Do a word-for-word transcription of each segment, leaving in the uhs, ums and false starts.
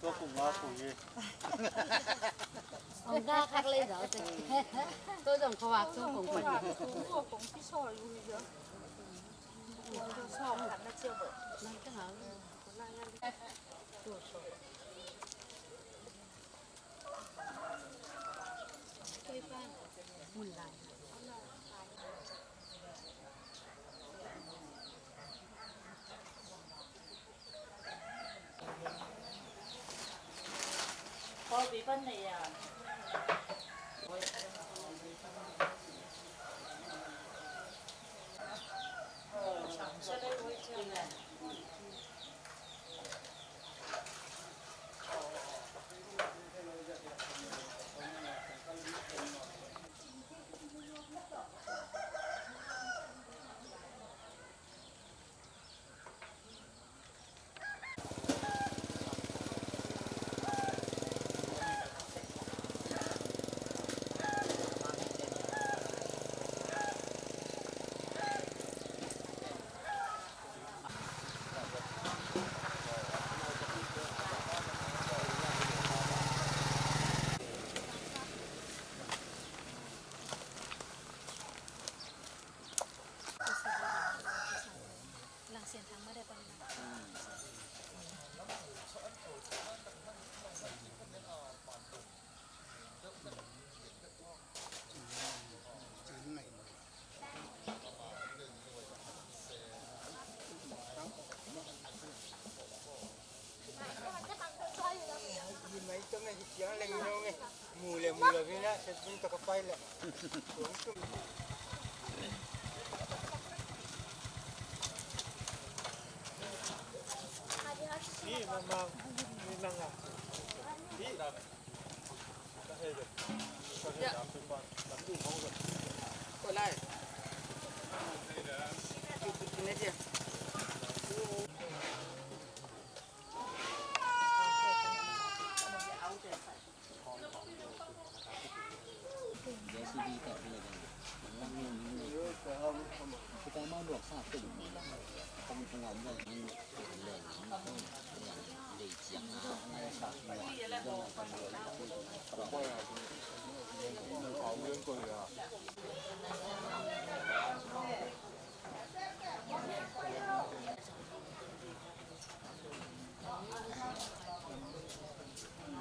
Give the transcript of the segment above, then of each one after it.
Tua kong ngak kong hi. Ong ngak khak lei zaw te. Tua zong khuak tua kong kong. Khuak kong khuak kong kisawl uh hi zaw. Tua sawm khat na ciah bawh. Nang ka ngau. Tua sawm.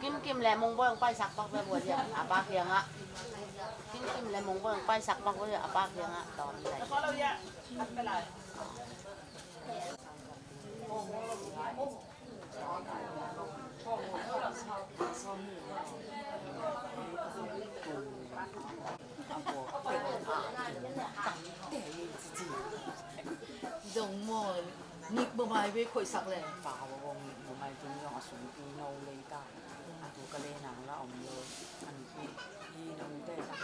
Kimkim le Mungbawi hong paisak bak ve, bua dia a pa kiangah. Kimkim le Mungbawi hong paisak bak ve, a pa kiangah tawm lai. Zong maw, nik bawmai bei khoihsak le. Pa bawng nik bawmai tung zong a sung pi no lei ta. A tu ka lei nang la om lo. A nik pi pi no te sak.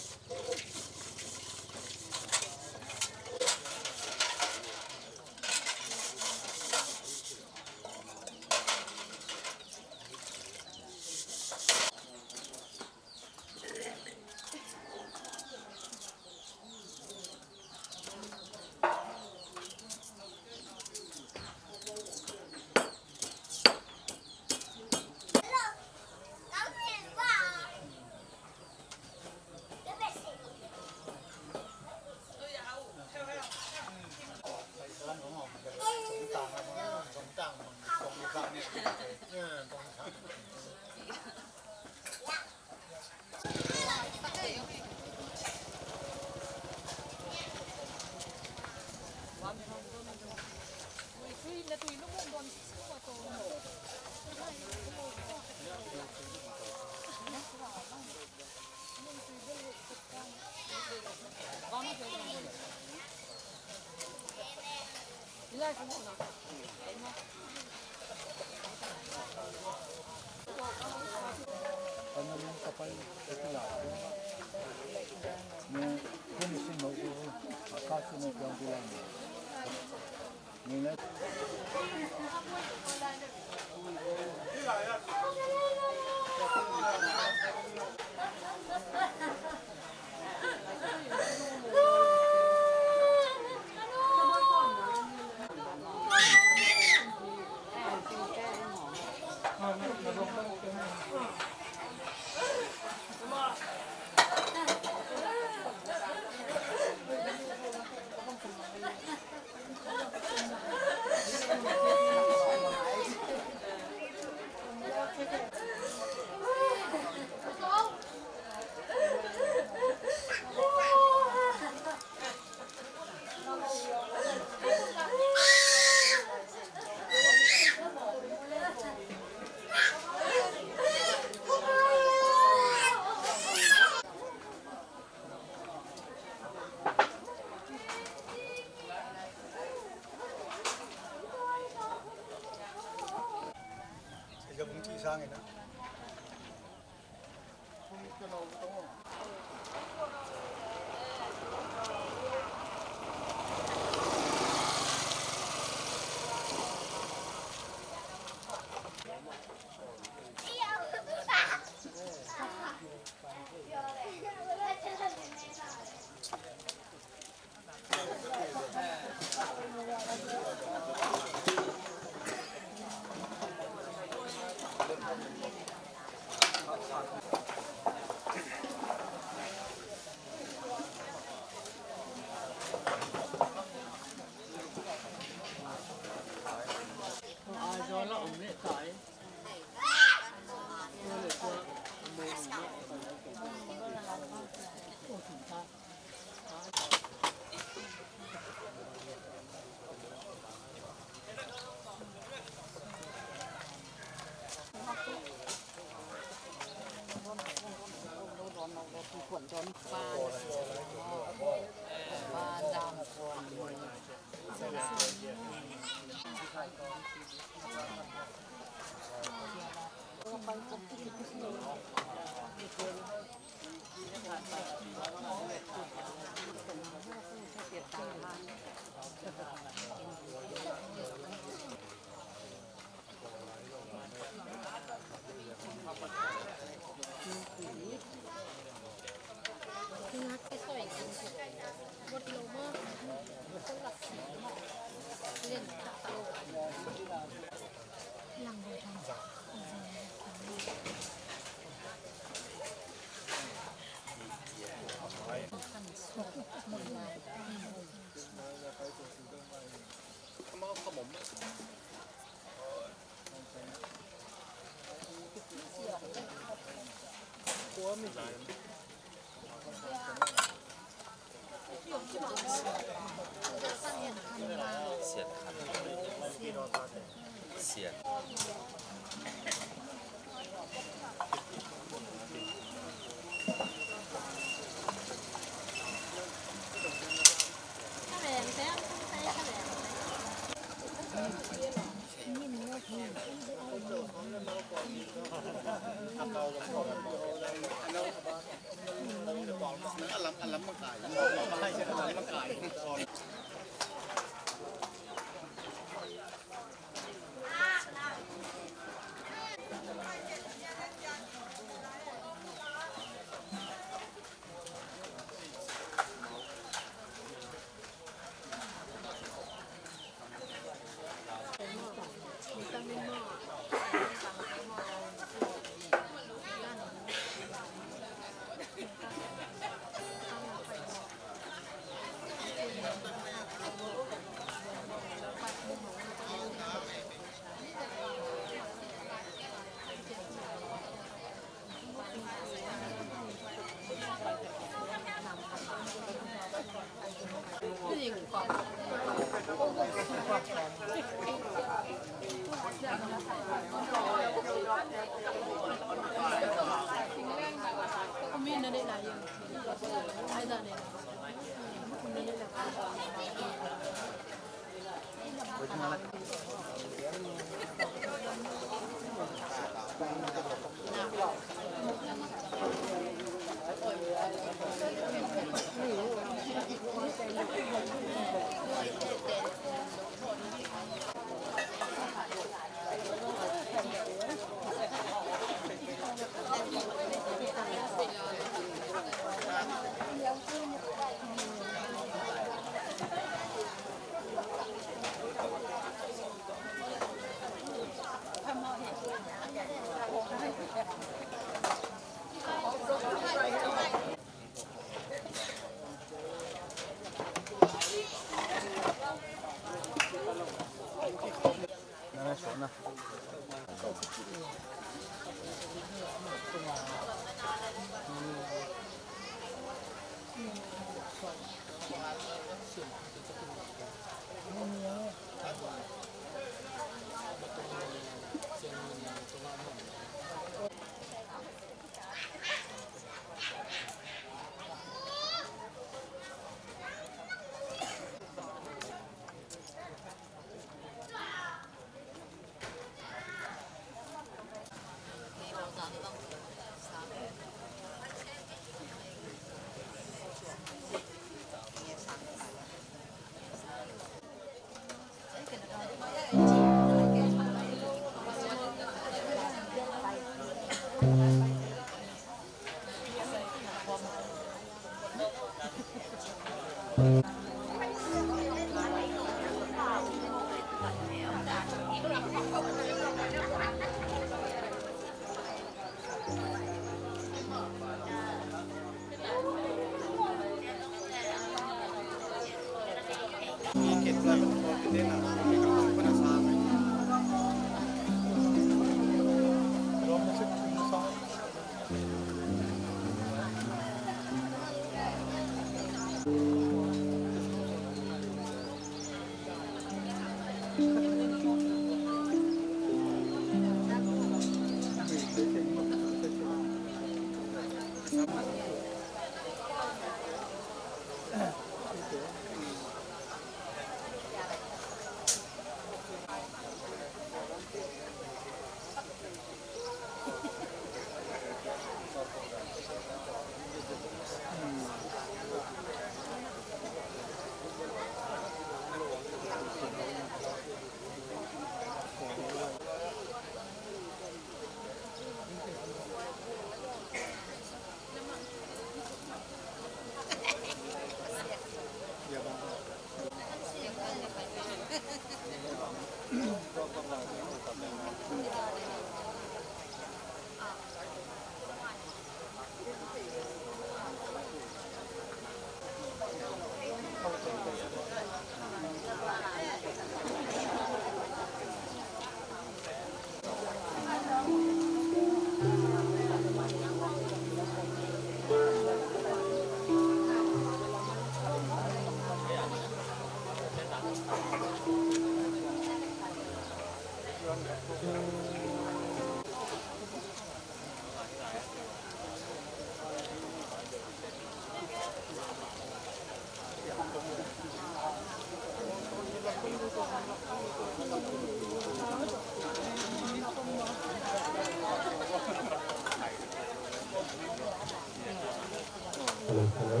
Hello, hello.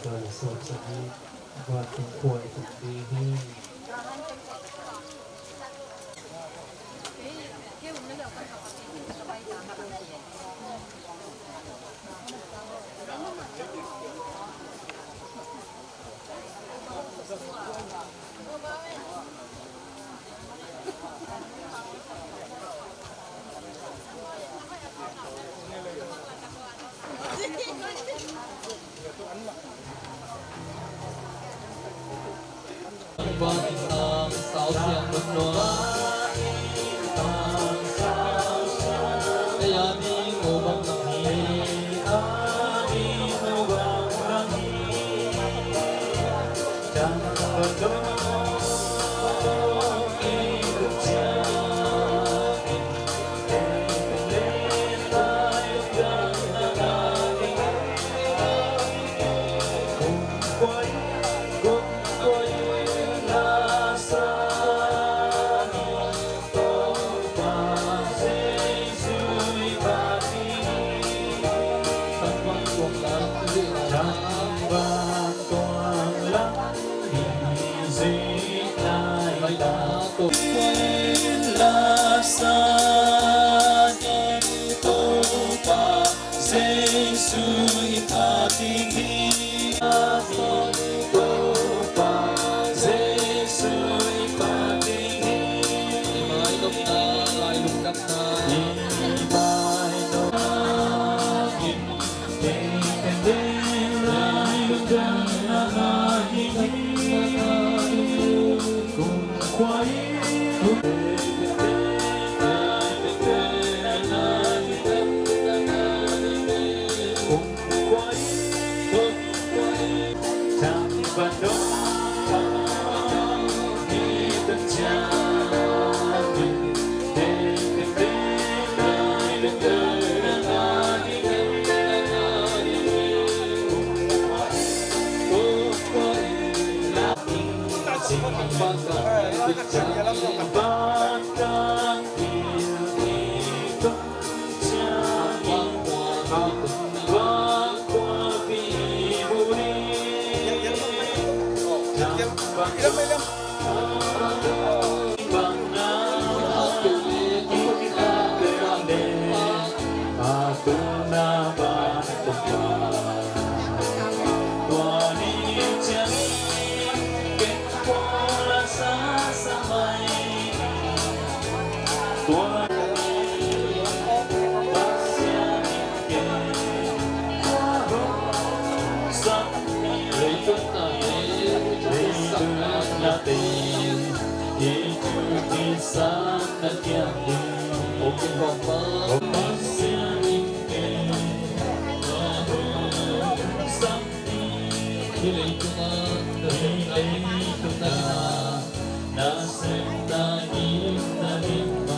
Zan sawt sa hi. Vantung khuai tung ding hi.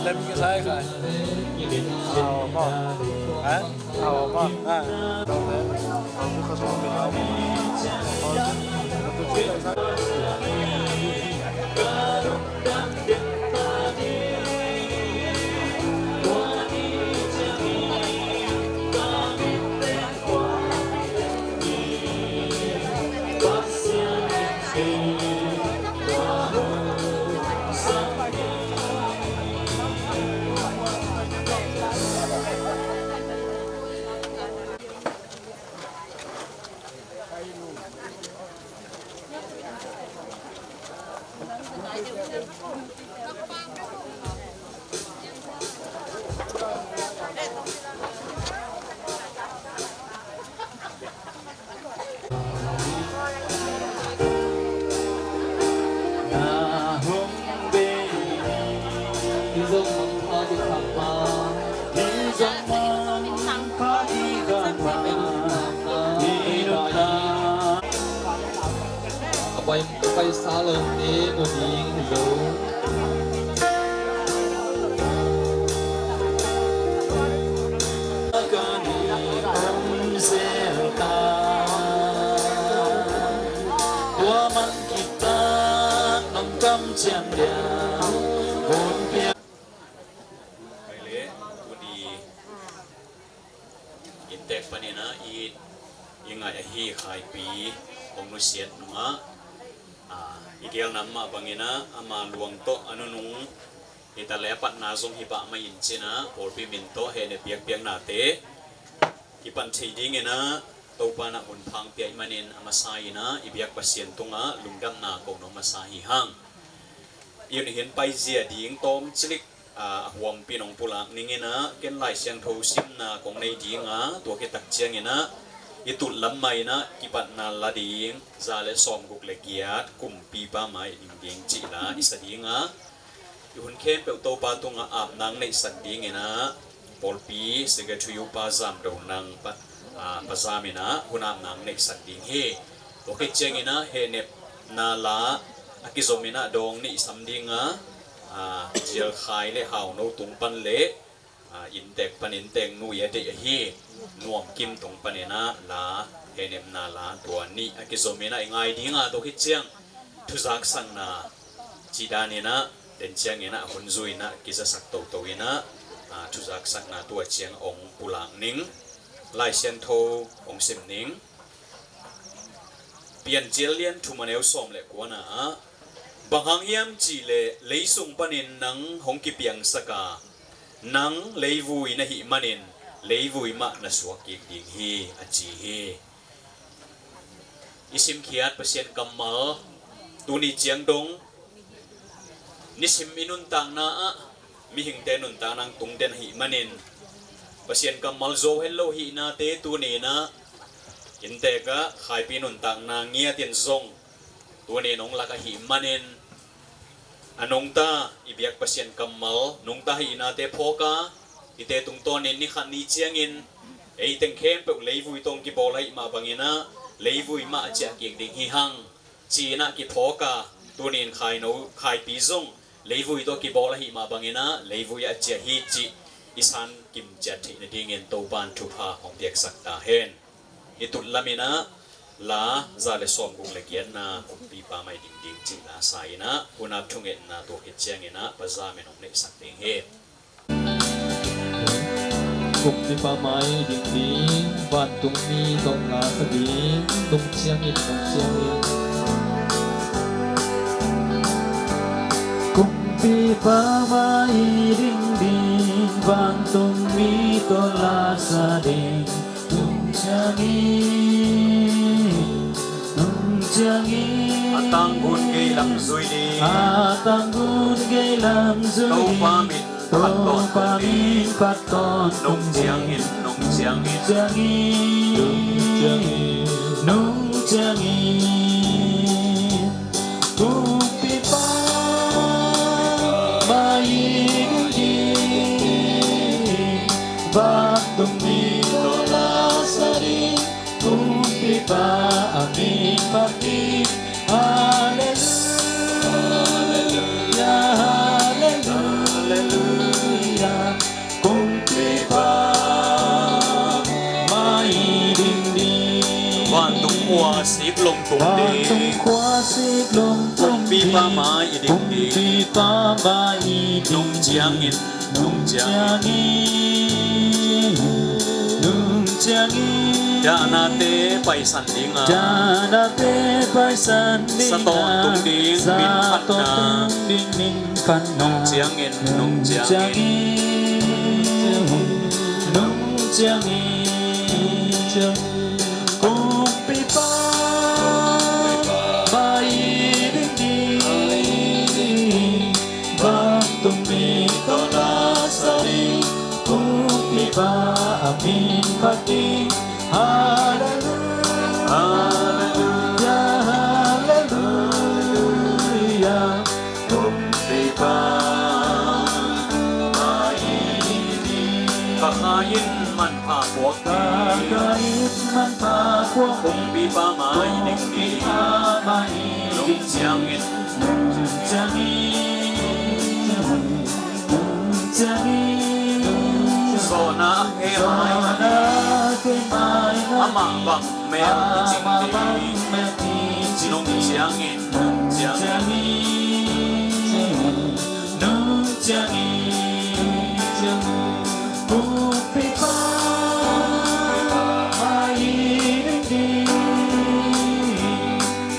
Lem kisai khai. Aw, aw, aw. Ha? Aw, aw, aw. Ha. A pai, a paisa lawmte mu ding hi lo. Ka ni om zel ta. Tua man kitak nong kamciam dia hun pia. Pai le, uni. Inntek panin ah i, i ngaih ahi Khaipi hong nusiat nungah, a, i gelna mah bangin ah ama luang tawh a nunung hi ta le a patna zong hi pah mah in ci-in ah pawlpi min tawh hehnem biakpiaknate kipan thei dingin ah Topa in ah hun phang pia ahih manin a masa in ah i biak Pasian tungah lungdamna ko nuam masa hi hang. I hun hin paizia ding tawm cilik a, a huampi nong pulak ning in ah, ken Lai Siangtho simna kong nei ding a, tua khit tak ciangin ah i tulh lam mah in ah kipatna la ding za le sawmguk le giat kumpipa mai ding ding cih la i sa ding a, i hun khempeuh Topa tungah apna hong neihsak dingin ah pawlpi secretary upa Zam Do Nang pa, a, Pa Zam in ah hun apna hong neihsak ding hi. Tua khit ciangin ah hehnepna la a kizom in ah dawng nih i sam ding a, a, Zial Khai le Hau No tung pan le, a, inntek pan inntek nu i a deih ahi Nuam Kim tung panin ah la, hehnepna la tua nih a kizom in ah i ngai ding a, tua khit ciang thuzaksakna cih danin ah den ciangin ah hun zui in ah kizasak toto in ah, a, thuzaksakna tua ciang hong pulak ning. Lai Siangtho hong sim ning. Piancil lian thum a neu sawm le kuana ah, bang hang hiam cih leh leisung panin nang hong kipiangsak a, nang leivui na hih manin leivui mah na suak kik ding hi, a ci hi. I simkhiat Pasian kammal tuni ciang dong nisim i nuntakna ah mihingte nuntakna tungden ahih manin Pasian kammal zo het lo hihnate tuni in ah inntek ah Khaipi nuntakna ngiatin zong tuni in hong lak ahih manin a nungta i biak Pasian kammal nungta hihnate phawk a, hihte tungtawnin ni khat ni ciangin ei teng khempeuh leivui tawh hong kibawl ahih mah bangin ah leivui mah a ciah kik ding hi hang ci-in ah kiphawk a, tuni in Khai No, Khaipi zong leivui tawh kibawl ahih mah bangin ah leivui a ciah hi cih i san kim ciat theih nadingin Topa in thupha hong piaksak ta hen. I tulh lam in ah la za le sawmguk le giatna kumpipa mai ding ding cih la sa in ah hun ap thungetna tua khit ciangin ah Pa Zam in hong neihsak ding hi. Kumpipa mai ding ding, vantungmi tawh la sa ding, nung ciangin, nung ciangin. Kumpipa mai ding ding, Vantungmi tawh lasa ding nung ciangin, nung ciangin. A tanggun gei lam zui ding. A tanggun gei lam zui ding. Topa min Topa min phat tawntung ding. Nung ciangin, nung ciangin. Nung ciangin, nung ciangin. Kumpipa mai ding ding. Vantungmi tawh lasa ding. Kumpipa a min phat ding. Halleluia, halleluia. Kumpipa mai ding ding. Vantung khua sik lom tung ding. Vantung khua sik lom tung ding. Kumpipa mai ding ding. Kumpipa mai ding ding. Nung ciangin, nung ciangin. Nung ciangin, nung ciangin. Dahnate paisan ding a. Dahnate paisan ding a. Sa tawntung ding, sa min phatna. Tawntung ding min phatna. Nung ciangin, nung ciangin. Nung ciangin, nung ciangin. Kumpipa mai ding ding. Vantungmi tawh lasa ding. Kumpipa a min phat ding. Halleluia, halleluia, halleluia. Kumpipa mai ding ding. Kha kha in manpha puak ding. Kha kha in manpha puak ding. Kumpipa mai ding ding. Kumpipa mai ding ding. Nung ciangin, nung ciangin, nung ciangin. Zawhna a khe mai, zawhna a khe mai, amah bang mel kicing ding. Amah bang mel kicing ding. Nung ciangin, nung ciangin. Nung ciangin, kumpipa mai ding ding.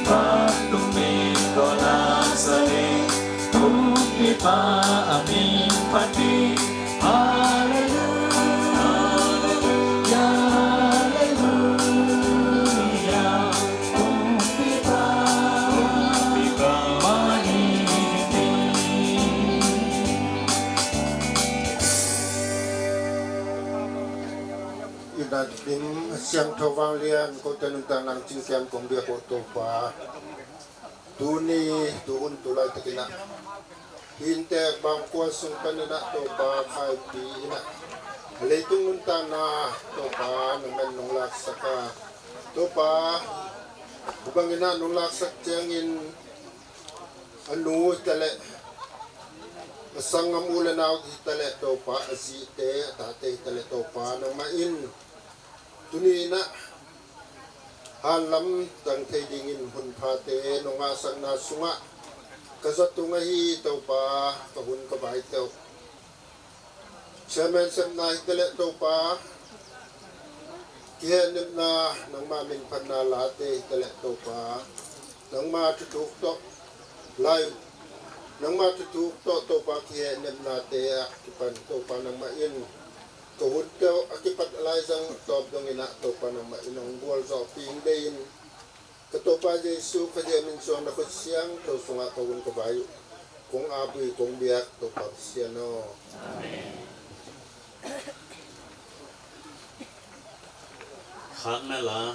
Vantungmi tawh lasa ding. Kumpipa a min phat ding. Halleluia, halleluia. Kumpipa, kumpipa mai ding ding. Ina ding siangtho vanglian kote nuntak nang cingkiam kong biak uh Topa. Tuni tuhun tulai takin ah hih inntek bangkua sung panin ah Topa Khaipin ah leitung nuntakna Topa nangman nong laksak a, Topa hih bangin ah nong laksak ciangin a nu hi taleh a sanggam u le nau hi taleh Topa a zite a tate hi taleh Topa nangmah in tuni in ah hanlam tang thei dingin hun phate nong ngahsakna sungah ka za tung ahi Topa, ka hun ka vai teuh chairman sepna hi taleh Topa, kihehnepna nangmah min phatna late hi taleh Topa, nangmah thuthuk tawh lai, nangmah thuthuk tawh Topa kihehnepnate ah kipan Topa nangmah in ka hun teuh a kipat a laizang tawp dongin ah Topa nangmah in hong gualzawhpih in deihin ka Topa Jesu Khazih min suang na khut siangtho sungah ka hun ka vai uh kong apui kong biak Topa Pasian aw. Khakna la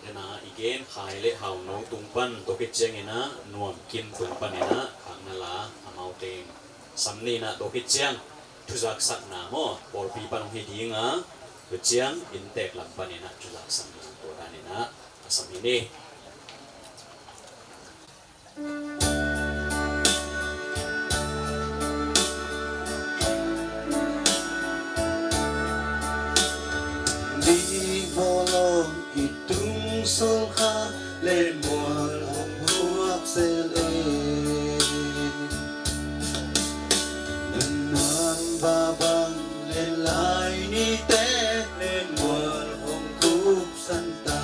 ena i gen khai le hauno tung pan tawkit ciangin ah nuam kim tung panin ah khakna la amau teng sam ni in ah tawkit ciang thuzaksakna maw pawlpi pan hong hi ding a, tu ciang inntek lam panin ah thuzaksakna tua danin ah a sam hi ni. Dih mawlawm i tung sul kha le mual hong huak zel e. Nunnuam vabang le lai nite le mual hong kup santa.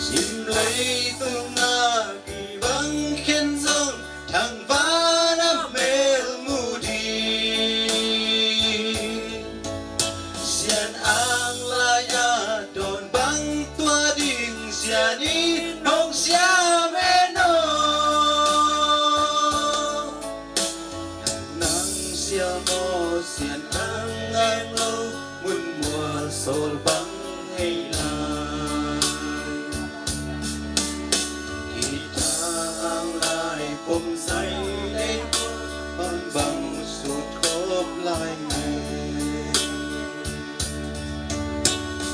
Sim lei Sia maw, Sian ang ang lo, mun mual sawl bang hei lai. Guitar ang lai, pom zai lei, bang bang sut khop lai.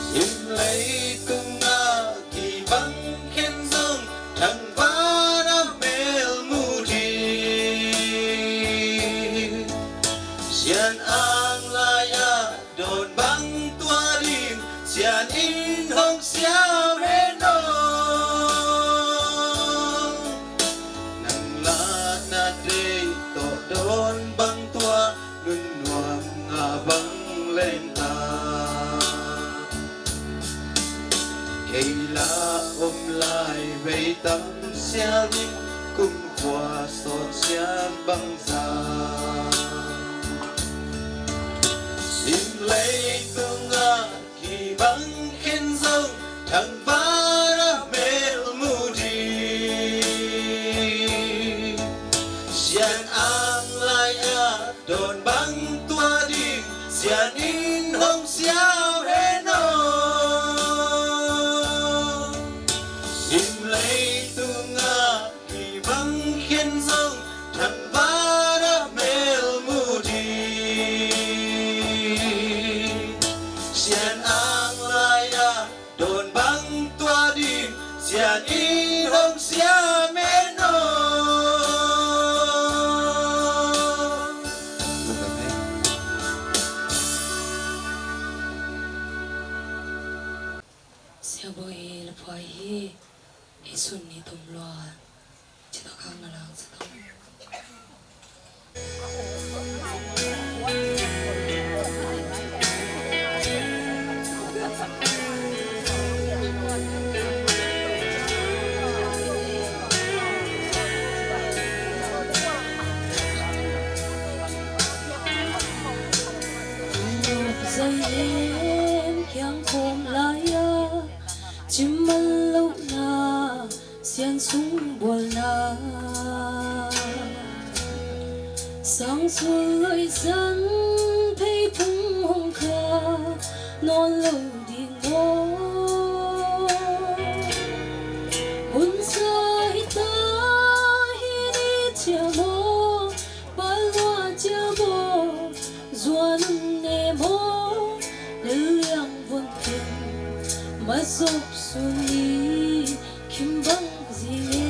Sim leitung ah kibang khen zong, thangvana mel mu ding. Sian ang lai-ah dawn bang tua ding, Sian in hong siam hen aw. Nang la na deih tawh dawn bang tua, nun nuam nga bang leng ta. Kei la om lai vei tam sial ding, kum khua sawt sial bang za. Sim leitung ah kibang khen zong, thangvana mel mu ding. Sian ang lai-ah dawn bang tua ding, Sian in hong siam hen aw. Sim leitung ah kibang khen zong, thangvana mel mu ding. Sian ang lai-ah dawn bang tua ding, Sian in hong siam hen aw. Sia Bawi la phuai hi. Hih sun ni tom lua. Cita kang na lang sa tom. Zai em kiang khawm lai-a, cim man lohna, sian sung bualna. Sang sul loi san phei phung hong kha nawn lo ding maw? Hun sa hi ta hi ni cia maw? Palua cia maw? Zuan un ne maw? Lel liang vun ken ma zop sun ni. Kim bang zi e,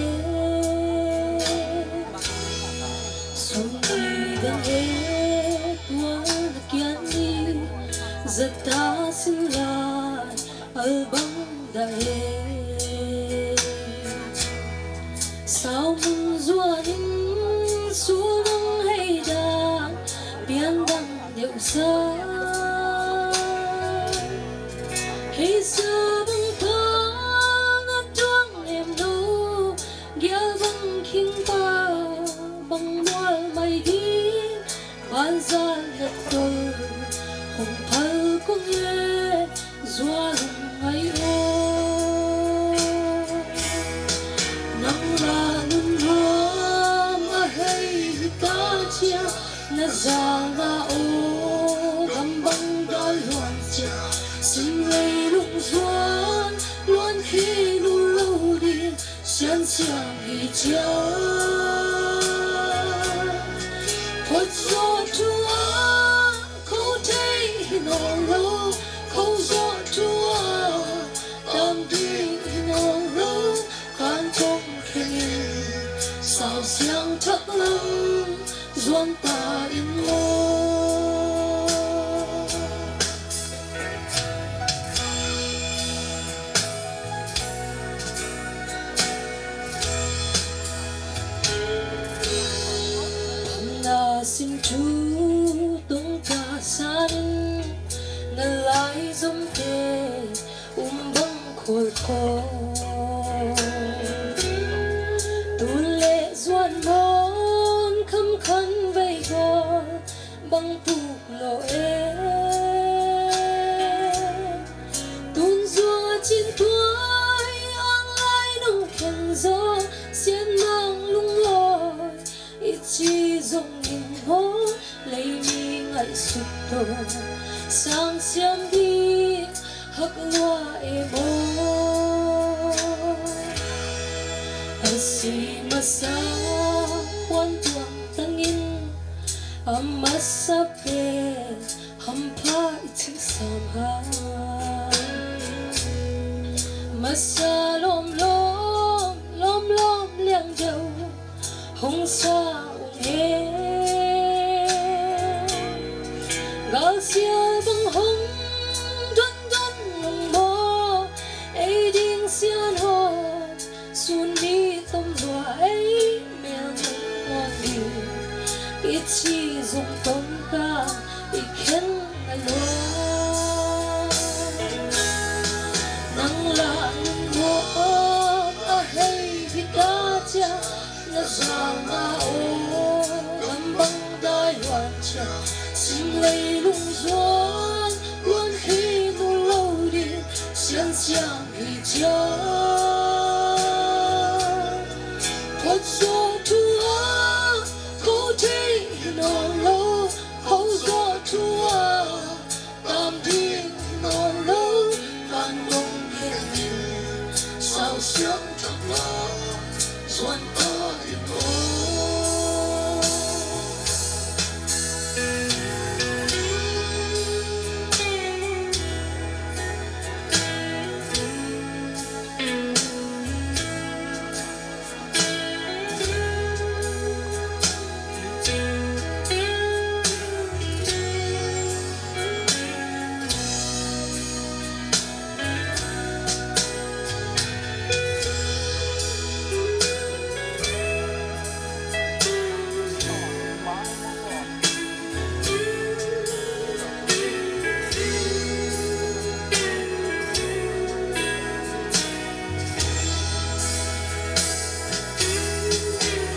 sum ni dang e, tua na kian ni, zata sin lai, al bang da e. Sau mun zuan in, su nang hei dang, pian dang deuh sa. Hei sa bang pa na tuang lem lo, gial bang khing pa bang mual mai ding, banzan na tol hong phal kong e, zual hong ngai o. Nang la nun nuam a hei hi ta cia, na za nga aw, gam bang dal luan cia, sim leilung zuan luan khi nu lo ding, sian siang hi cia. Phot zawh thu-ah kho thei hi nawn lo, kho zawh thu-ah tam ding hi nawn lo, kan thong khenin sau siang thak lam zuan ta in maw? Dhamna sin thu tungka sanin na lai zomte um bang kholkhawl. Tun le zuan nawn kham khan vei gawl bang puk lo e. Tun zua cin tuai ang lai nong khen zaw, sian mang lunglawi i ci zong in maw, lei Sukto sang siam ding hak lua e maw. A si masa puan tuang tangin a masa pen hampha i cih sam hang. Masa lawmlawm lawmlawm liang deuh hong sa ung e. Galsial bang hong dondon ung maw. Ei ding sian hong sun ni tom lua ei mel nung muang ding i ci zong tom ka i khen a lua. Nang la nung muang a hei hi ta cia na zang a aw gam bang dai luan cia sim lei lung zuan luan khi mu lo ding sian siang hi cia. Khuat zaw thu a kho thei hi nawn lo, kho zaw thu a tam ding hi nawn lo, kan kong khen ding sau siang thak la zuan ta in aw.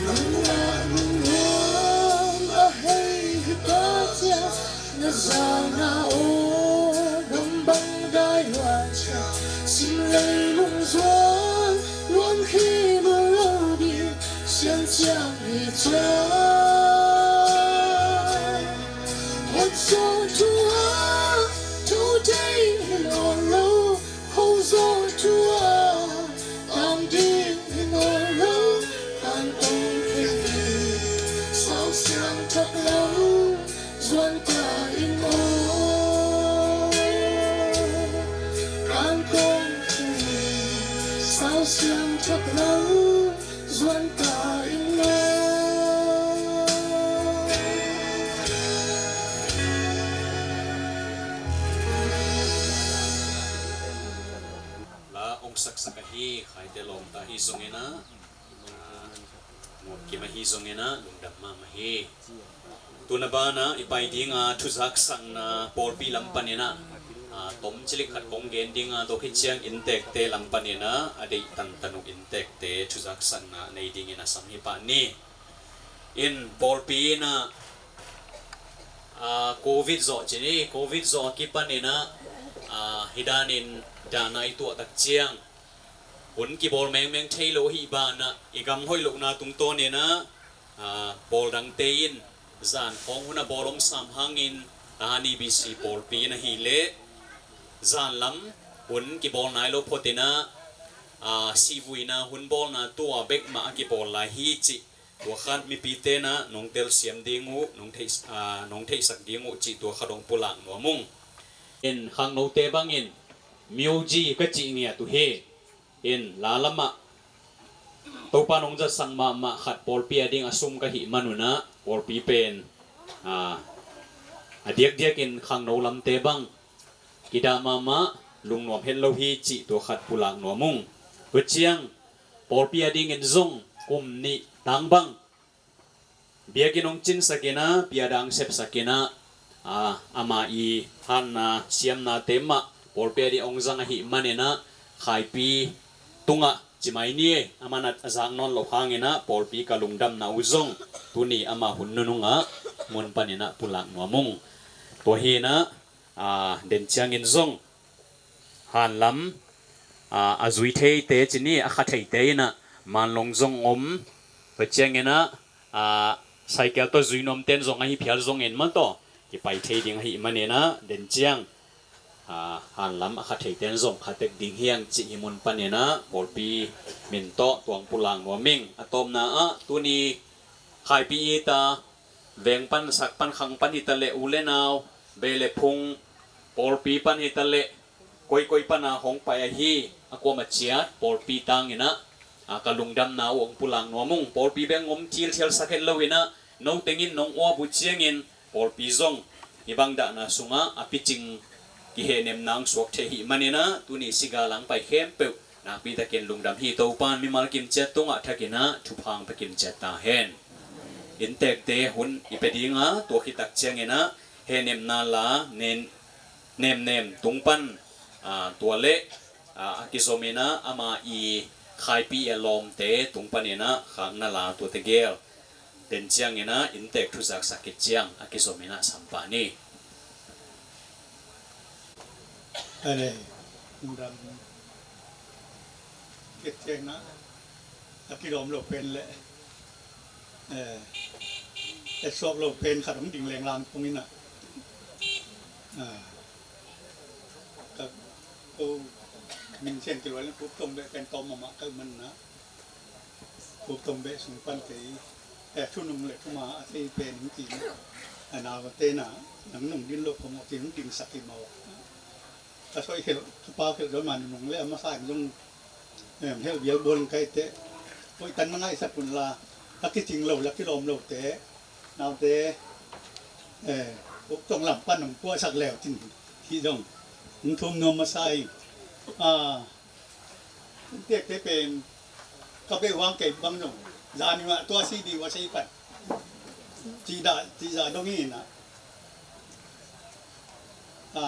Nang la nung muang a hei hi ta cia na zang a aw gam bang dai luan cia sim lei lung zuan luan khi mu lo ding sian siang hi cia. Khuat zaw thu a tho thei hi nawn lo, kho zaw thu a tam ding hi nawn lo, kan kong khen ding sau siang thak lo zuan ta in aw. Kan kong khen ding sau siang thak lo zuan ta in aw. La ong saksak ahi Khaite lawmta hi zongin ah, ah, Mawt Kim ahi zongin ah lungdam mahmah hi. Tuna banah i pai dinga thuzaksakna pawlpi lam panin ah, ah, tom cilik khat kong gen dinga, tua khit ciang inntekte lam panin ah a deih tantan uh inntekte thuzaksakna nei dingin a sam hi pah ni. In pawlpi in ah, ah, Covid zawh ci ni, Covid zawh a kipanin ah, ah, hi danin dahna i tuah tak ciang hun kibawl mengmeng thei lo ahih banah i gam hoih lohna tungtawnin ah, ah, pawl dangte in zan khawng hun a bawl om sam hangin, Tahan E B C pawlpi in ahih leh zan lam hun kibawl nai lo photin ah, ah, sihvuina hun bawlna tua bek mah a kibawl lai hi cih tua khat mipite in ah nong telsiam ding uh, nong theih, ah, nong theihsak ding uh cih tua khat hong pulak nuam ung. In khangnote bangin Myo Ji ka cih ngiat uh hi. In la lamah Topa nong zatsak mahmah khat pawlpi a ding a sum ka hih manun ah pawlpi pen, ah, a diakdiakin khangno lamte bang kidah mahmah lungnuam het lo hi cih tua khat pulak nuam ung. Tua ciang pawlpi a dingin zong kum nih tang bang biakinn hong cinsakin ah, piadang sepsakin ah, ah, ama i hanna siamnate mah pawlpi a ding hong zang ahih manin ah, Khaipi tungah ci mai ni e, a man a zak nawn loh hangin ah pawlpi ka lungdamna uh zong tuni ama hun nunungah mun panin ah pulak nuam ung. Tua hi in ah, ah, den ciangin zong hanlam, ah, a zui theite ci ni, a kha theite in ah manlong zong om. Tua ciangin ah, ah, cycle tawh zui nuamten zong ahi phial zongin mah tawh i pai thei ding ahih manin ah, den ciang, aa, hanlam a kha theite in zong kha tek ding hi hang cih hih mun panin ah pawlpi min tawh tua hong pulak nuam ing. A tawpna ah tuni Khaipi it a, veng pan, sak pan, khang pan hi ta leh, u le nau, beh le phung, pawlpi pan hi ta leh, koikoi pan a hong pai ahi, a kuamah ciat pawlpi tangin ah, a, ka lungdamna uh hong pulak nuam ung. Pawlpi bek hong om thilthial sak het loin ah, no tengin nong uap uh ciangin pawlpi zong hih bang dahna sungah a picing kihehnemna hong suak thei ahih manin ah, tuni sigal a hong pai khempeuh nakpi takin lungdam hi. Topa in mimal kimciat tungah thakin ah thupha hong pia kimciat ta hen. Inntekte hun i pia ding a, tua khit tak ciangin ah hehnemna la nen, nemnem tung pan, aa, tua leh, aa, a kizom in ah ama i Khaipi a lawmte tung panin ah khakna la tuate gel den ciangin ah inntek thu zaksak khit ciang a kizom in ah sam pah ni. Ahi, lungdam khit ciang ah a kilawm lo pen leh, eh, etsuak lo pen khat hong ding lenglang pong in ah, ah, ka, ko min sian kilua leng Puk Tong Beh pen tawm mahmah ka hih manin ah, Puk Tong Beh sung pan kei, eh, thunung le thuma a thei pen hong ci in ah, a naute in ah nang nong din lo kha maw ci hong dingsak hi maw. Ka soi khelh, ka pau khelh zaw mah nunung le a masa in zong, em, helh bial bual in ka hih teh, hoih tan na ngaihsak un la, a kicing lo, a kilawm lote, naute, eh, Puk Tong lam pan hong puahsak leu cin hih zong hong thum nuam masa ing. Ah, inntekte pen ka beh uh hang kei bang zong, zani mah tua C D uh a sei pan cih dah, cih zah dong hi in ah, a,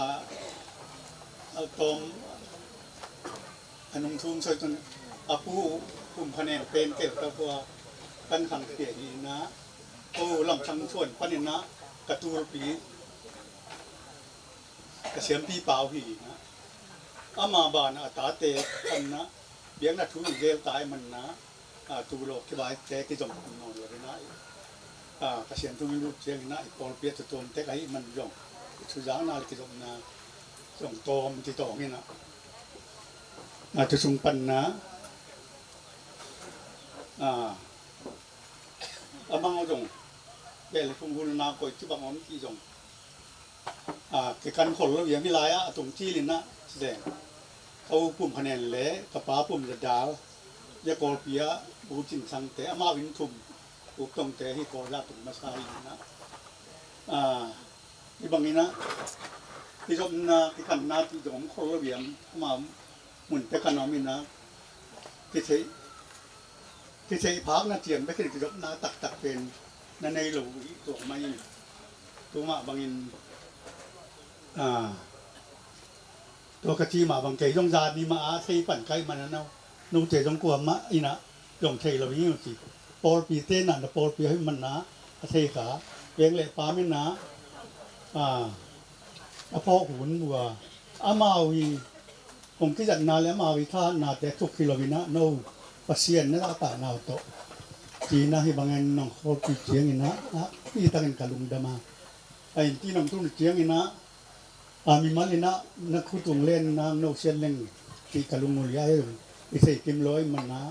a tawm, a nung thum soi tun a pu Pum Kha Nen pen kei ka pua kan khang khia hi in ah, ko Lam Thang Suan panin ah ka tulpi, ka siampi pau hi in ah, ama banah a tate panin ah biakna thu i gel ta ahih manin ah, a, tu lo kibaite kizom nawn lo in ah, a, Pasian thu i lut ciangin ah i pawlpi a tutuam tek ahih man zong i thuzakna le kizopna zong tawm ci tawng in ah, a, tu sung panin ah, a, amau zong beh le phung hulna koi ci bang om ci zong, a, kikan khol lo hiam, hih lai-ah a tung cil in ah ci leng, ka u Pum Kha Nen le ka pa Pum Za Dal, zia Kawlpi ah bu Cin Sangte, amau inn thum, Puk Tongte hi Kawlzah tung masa hi in ah, a, hih bangin ah kizopna, kikanna cih zong om khol lo hiam, amau mun pek a na om in ah, kitheih, kitheih phakna ciang bek in kizopna taktak pen na nei lo uh hi tuak mah in, tu mah bangin, a, tua ka ci mah bang kei zong zani mah a thei pan ka hih man a, no, note zong kuamah in ah zong thei lo hi uh ci. Pawlpite in ah na pawlpi ahih man ah a thei kha, veng le pam in ah, a, a phawk hun uh a, amau i hong kizatna le amau i thahatnate thuk hi lo in ah, no, Pasian na zahtakna uh tawh ci in ah hih bangin nong khawlpih ciangin ah, a, hih takin ka lungdam a. A, innti nong tun ciangin ah, a, mimal in ah na khut ung len in ah no sian leng cih ka lung uh liai, i thei kim lo ahih man ah,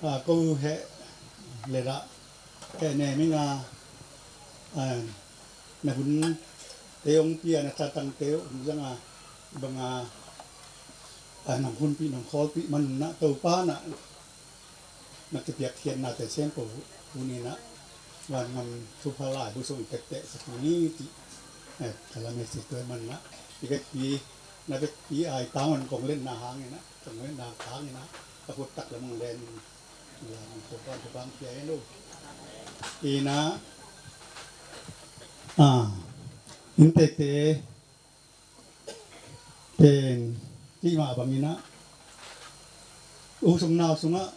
a, ko heh le dah heh nem ing a, a, na hunte hong pia, na thatangte hong zang a, bang a, a, nong hunpih nong khawlpih man un ah Topa in ah na kipiakkhiatnate sempo hun in ah vangam thupha laibu sung i tetteh sak ni cih, eh, ka lam hi. Tua ahih man ah i vekpi, na vekpi a i tang un kong letna hangin ah, kong letna hangin ah ka khut tak lam hong len in, lam Topa in thupha hong pia hen uh. In ah, a, inntekte pen cih mah bangin ah, u sung nau sungah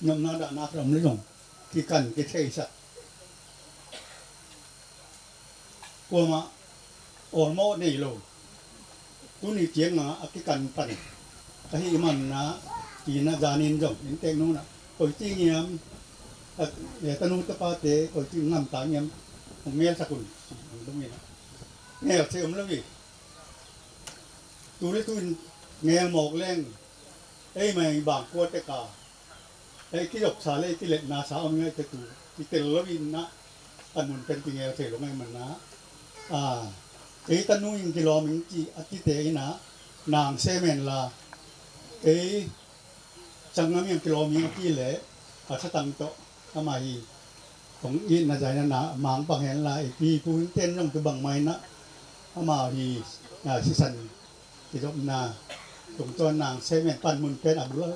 nopna dahna khat om le zong kikan kitheisak, kuamah awlmawh nei lo. Tuni ciangah a kikan pan ka hih man ah, ci in ah zanin zong inntek nu in ah, koi ci ngiam, a, e, tanu tapate koi ci ngamta ngiam, hong ngelsak un, Ngel thei om lo hi. Tu le tu in ngel mawk leng ei mai bang kua tek a, ei kidoksa le ei kiletna sa om ngai te tu kitel lo in na, a mun pen kingel thei lo ngai man na. A, ei tanu in kilawm in ci a kite in a, nang sem en la, ei Sanggam in kilawm in a ki le a thatang tawh ama hi. Kong itna zaina na mang pang hen la i pi pu in ten zong tu bang mai na ama hi. A, sisan kidopna tungtawn nang sem en pan mun pen a bul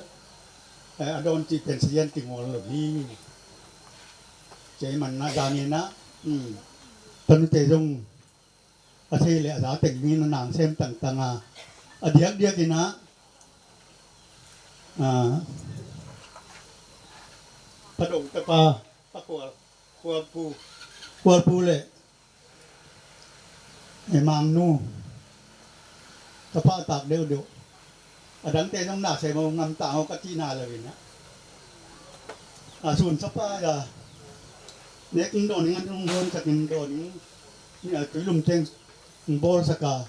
a dawn cih pen sian kingol lo hi. Cei man na zan in a, tanute zong a thei le a za teng dingin a nang sem tangtang a, a diakdiak in a, a, Padong tapa, Pa Khual, Khualpu, Khualpu le e Mangnu, tapa tak deuhdeuh. A dangte zong na sem o, ngam tang o ka cihna lo in a, a sun sapa ya nek in dawn in an hong dawn sak in dawn in, ni a tui lum teng hong bawl sak a,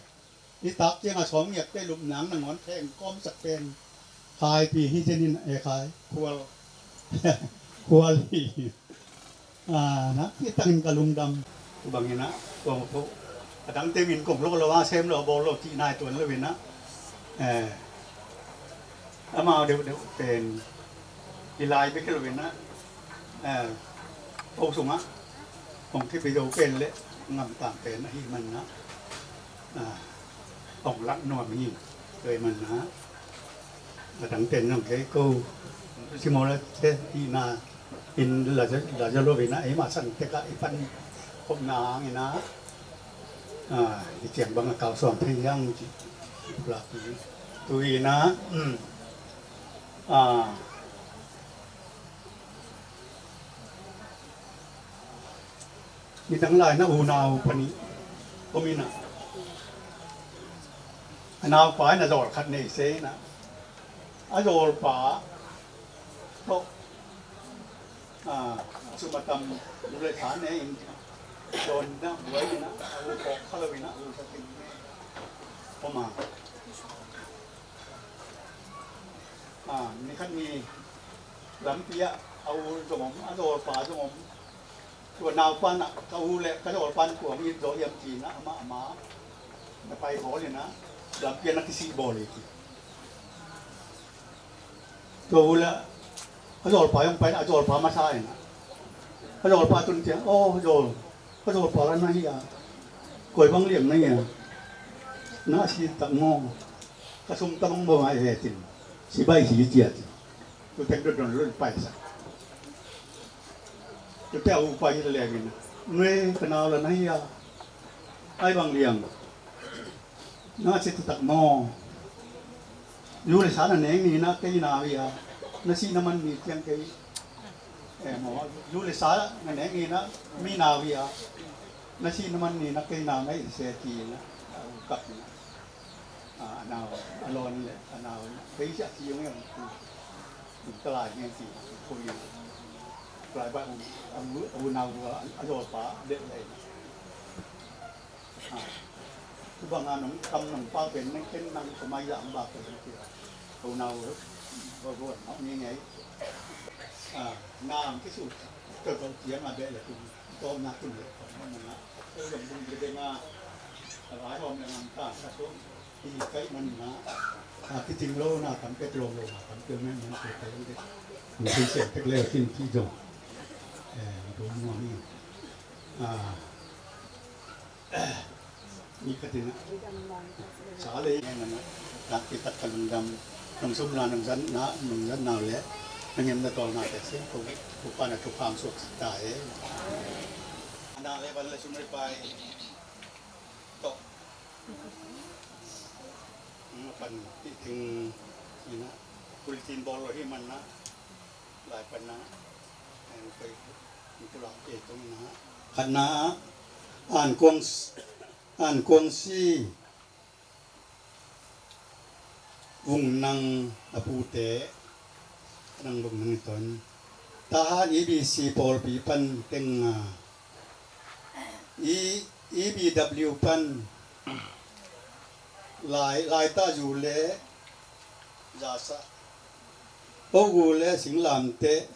i tak ciang a sawm ngiat te lup nang nangawn theng kawm sak pen Khaipi hi zen in e Khai Khual, Khual hi. A, na, hi tangin ka lungdam. Bang in a, kong pho. A dang teng in kong lo lo a sem lo bawl lo cih nai tuan lo in a. E, amau deuh deuh pen i lai bek lo in a. E, ko sung a kong kipi zo pen le ngam tang pen a hi man na. A, kong lak nuam hi. Tua hi man na. A dang pen zong kei ko simaw la te i na in la za lo in a, ei mah san tek a i pan khopna hang in a, i ciang bang a kau suang thei hiang ci. Pulak tu in a, a, Nidang lai na unau panih om in a, a naupa in a zawl khat nei se in a, a zawlpa tawh, a, sum a tam, nu le sa ne in, dawn na buai in a, a u kawk kha lo in a, u sa ting ne om a. A, ni khat ni lampi ah a u zong om, a zawlpa zong om. Tua naupan ah ka u le ka zawlpan kua hong it zaw hiam ci-in ah amah amah na pai bawl in ah lampi ah na kisih bawl hi ci. Tua u le a zawlpa hong pai in ah a zawlpa masa in ah a zawlpa tun ciang, aw zawl, ka zawlpa la na hi a, koi bang liam na hi a, na a si tak maw, ka sum tabang bang a e cin, si bai si cia cin. Tutek dodon lun paisak. Tute a upa hi leleng in, nue ka nau la na hi a, ai bang liang, na si tutak maw, zu le sa na neng ni na kei nau hi a, na si na man ni tiang kei, e maw, zu le sa na neng ni na mi nau hi a, na si na man ni na kei nau na i se ti na, a u kap na. A, a nau a lawn le a nau kei sia ci yong yong tu. Ka lai ngen ci ko yong. Ka lai ba u, a u, a u nau a, a zawlpa le le. A, tu bang a nong kam nong pa pen neng ken nang ko mai ya ba ko yong ci. A u nau ba ba ni ngai. A, nang ki su. Ka ko ci a ma be le tu. Ko na tu le ko na na. Ko yong bung de nga. A lai hom le nang ta ka tu. I kaih man in ah, a kicing lo na tam pek, lawm lo na tam pek, men man pek, pek, pek. Min kei siam pek le kin ci zong. Eh, dong nuam hi. Ah, ni khat in ah, sa le ngen man ah, tak kitak ka lungdam, nong sum na, nong zan na, nong zan na le, nong em na tol na tek sin, ko, ko pa na ko pam suak ta e. Ana le ban le sum le pai. Tok. Nga pan ti ting ina. Kul tin bol lo hi man na. Lai pan na. Ang koi kul ang te tong na. Khat na. An kuang s-, an kuang si. Vung nang a pute, nang vung nang i ton. Tahan E B C pawlpi pan teng a, i E B W pan lai, laitazu le zasa, hogu le singlamteh,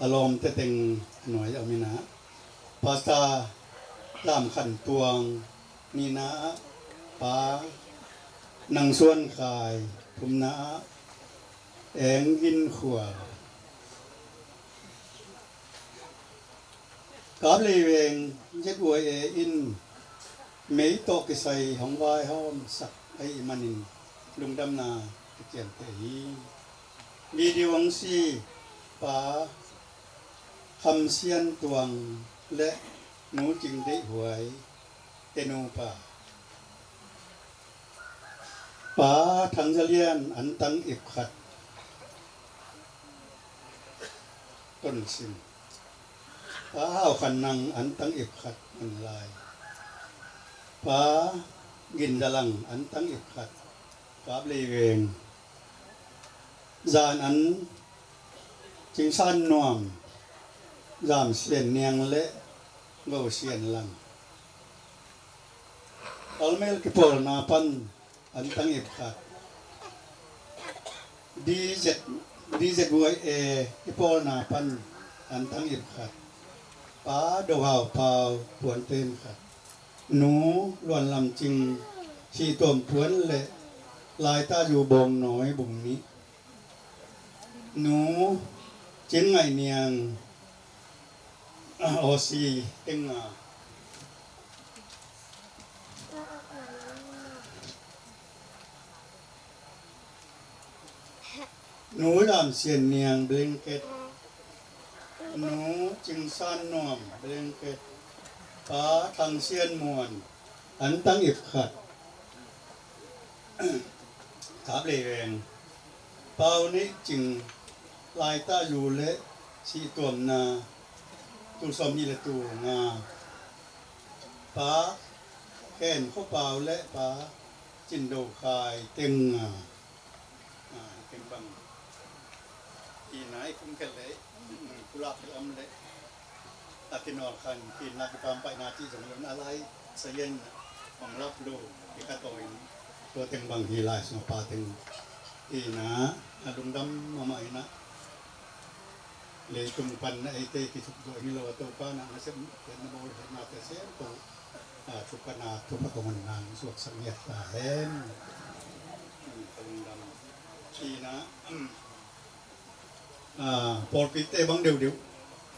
a lawmte teng a nuai a om in ah, Pastor Lam Khan Tuang nihna ah, Pa Nang Suan Khai, thumna ah Eng Gin Khual. Kaplei Veng Z Y A in mei tawh kisai hong vaihawmsak ahih manin lungdamna ka ciamteh hi. Video hong si Pa Kham Sian Tuang le Nu Cing Deih Huai, te nupa, Pa Thang Za Lian, antang ip khat, Tonsim. Pa Hau Khan Nang, antang ip khat, Manlai. Pa Gin Za Lang, antang ip khat, Kaplei Veng. Zan an Cing San Nuam, Zam Sian Niang le Go Sian Lang. Almel kipawlna pan antang ip khat. D Z, D Z Y A kipawlna pan antang ip khat. Pa Do Hau Pau, puanten khat. Nu Luan Lam Cing, Sih Tuam Puan le Laitazu Bawng Nawi, bung nih. Nu Cin Ngaih Niang, ah, Aussie, teng nga. Nu Lam Sian Niang, blanket. Nu Cing San Nuam, blanket. Pa Thang Sian Muan, antang ip khat. Kaplei Veng, Pau Neih Cing, Laitazu le Sih Tuamna, tul sawmnih le tul nga. Pa Khen Kho Pau le Pa Cin Do Khai, teng nga. Ah, teng bang. Ina i kum khelh le, mm, pulak khelh om le, a kinawl khan, kina kipampaihna cih zong lo na lai, sayen, hong lap lo, i ka tawin, tua teng bang hi lai sung a pa teng. Ina, a lungdam mahmah ina. Leitung pan na eite kithuk duh hi lo a, Topa na nasep, na bawl hi na te sem ko. A, thupha na, thupha kong hon nang suaksak ngiat ta hen. Ka lungdam. Ina, a, pawlpite bang deuhdeuh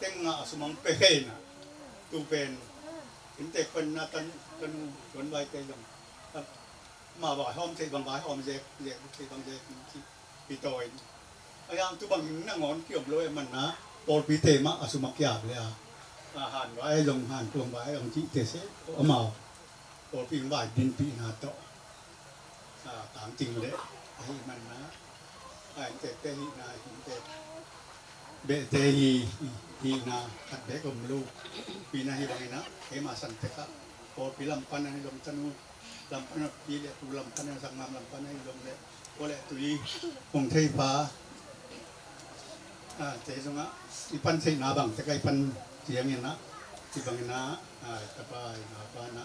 teng nga a sumang pe khe ina. Tu pen innte khon na tan, tan tuan vaite zong. Ma vaihawm thei bang vaihawm zek, zek thei bang zek. Pi tawi. A yang tu bang nangawn kiom lo e man na, pawlpite mah a sum a kiap le a. A han vai zong, han tuang vai zong cihte se, amau pawlpi vai dinpihna tawh. A, tangting le, ahi man na, a, inntekte hihna, inntek behte hi, hihna, khat bek om lo. Pi na hi bangin a, keima san tek a, pawlpi lam pan a hi zong tanu, lam pan a pi le pu lam pan a, sangmam lam pan a hi zong le, ko le tui hong thei pa. A, te zong a, i pan theihna bang tek a i pan ciangin a, i bangin a, a, i tapa, i napa na,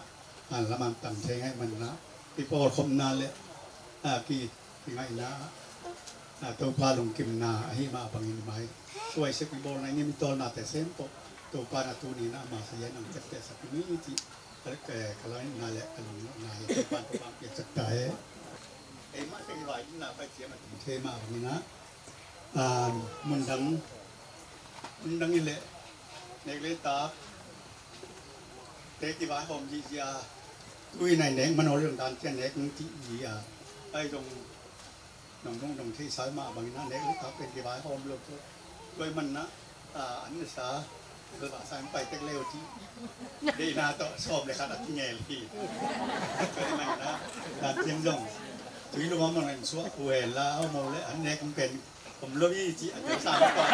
a, lam an tam thei ngai man na, i pawlkhopna le, a, ki, kingaihna, a, Topa lungkimna, ahi mah bangin mai. Tuai sek i bawlna, i ngim i tawlnate sem tawh, Topa na tuni na, a, masa yan ang tekte sak ni ti. Ka, ka, ka lainna le ka lungnopna hi, Topa'n thupha piaksak ta hen. Ei mah teng i vai dinna pai ciang a tum thei mah bangin a, a, mundang, mundang i le nek le tak te kivaihawm zihziah a, tui nai nek man aw le dan ciang nek nung cih zi a, ai zong nong nong nong theihsa mah bangin a nek le tak pen kivaihawm lo. Tua i man na, a, an nasa, tua sa an pai tek leu ci. Deihna tawh sawm le khat a kingel hi. Tua i man na, dan ciang zong tui lo mah man an suah uh hen la, a om lo le an nek pen om lo hi ci a tua sa mah tawh.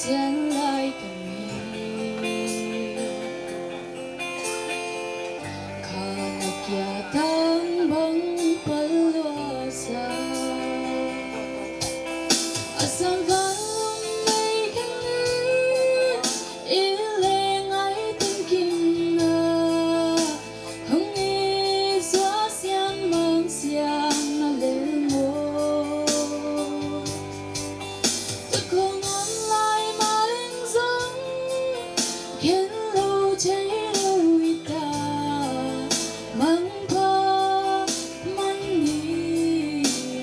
Sian lai ka mi, kha na kia tang bang pal lua sa. A sang val mei khen ni, i leng ai teng kim na, hong i sua sian mang siang na lel mo. Tua kong om lai ma leng zong, khen lo thei lo hi ta. Mang pha, man ni,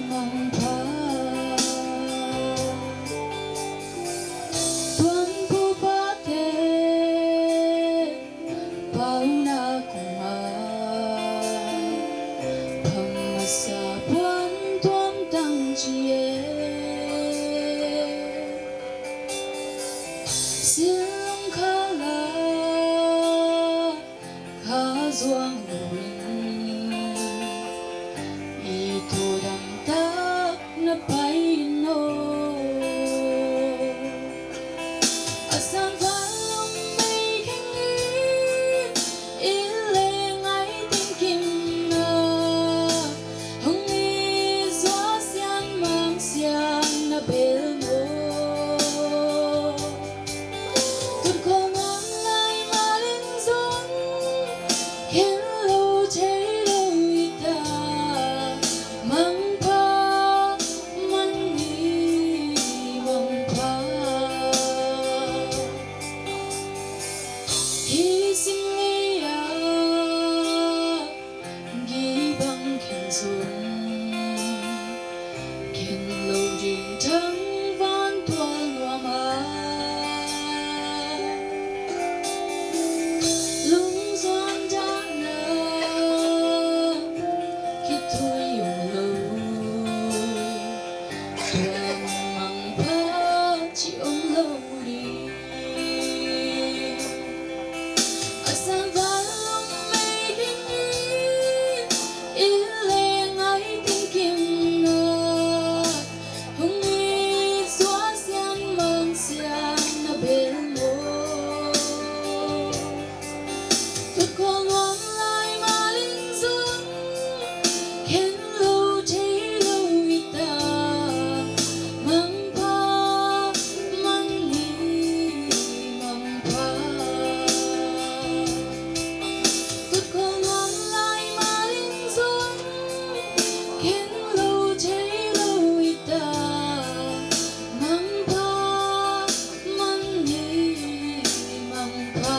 mang pha. Tuan pu pa te, pau na kong a, pham masa puan tuam tang ci e. Siang kha la, kha zuang lo in, i tho dam tak na pai in aw. A sang val mei khen ni, i leng ai teng kim na, hong i sua sian mang siang na bel mo. Tun kong om lai ma leng zong, khen lo thei lo hi ta. Mang pha, man ni, mang pha. Hi sing ni a, gii bang khen zong, khen lo ding thang van tual nuam a. Lungzuan dan a, khitui om lo, tua mang pha ci om lo ding. A sang val mei khen ni, i leng ai teng kim na, hong i sua sian mang siang na bel mo. Tua kong om lai ma leng zong, khen lo thei lo hi ta. Mang pha, man ni, mang pha. Tua kong om lai ma leng zong, khen lo thei lo hi ta. Mang pha, man ni, mang pha.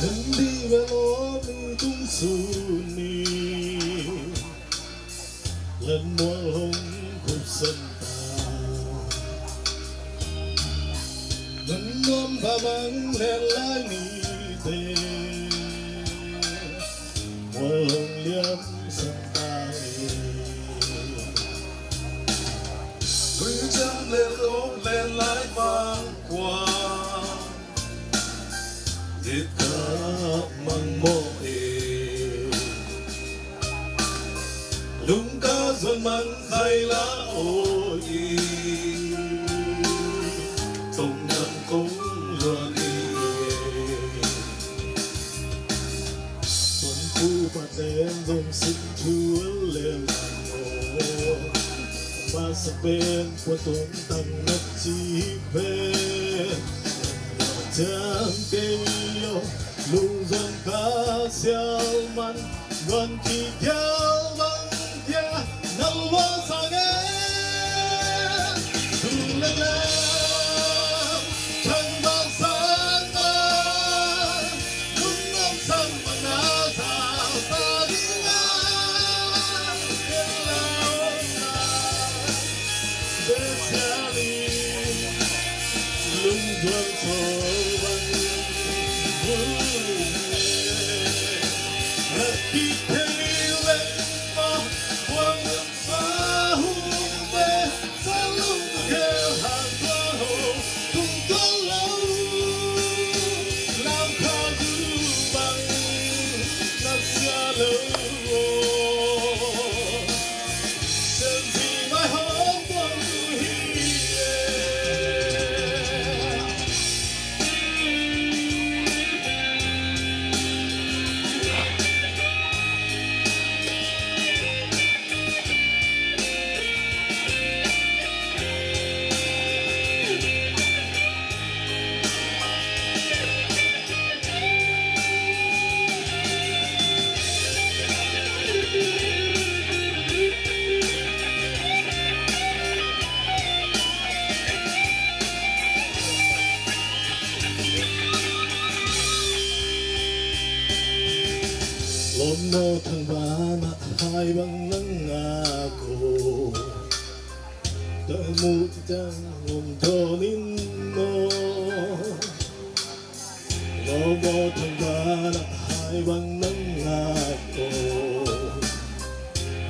Hembi bel om i tung sun ni, len mual hong khup san ta. Len nuam ba mang len lai ni te, mual hong liam san ta e. Lui ciam len lok len lai vang kua, dit ka mang mawh e. Lungka zuan man zai la aw i, tong nam kong luan i e. Tuan pu pa ten zong sin thu a lem aw. Masa pen pua tung tang nak ci pen. Ciang kei aw, lungzang ka sial man, luan ki gial bang kia, nal wa sang e. Tung le le, chang bang sang a, lung ngam sang bang na sa ta ding a, ken lau na. Lawm maw, thangvana hai bang nang ngak aw. Tang muh ciang hong dawn in maw. Lawm maw, thangvana hai bang nang ngak aw.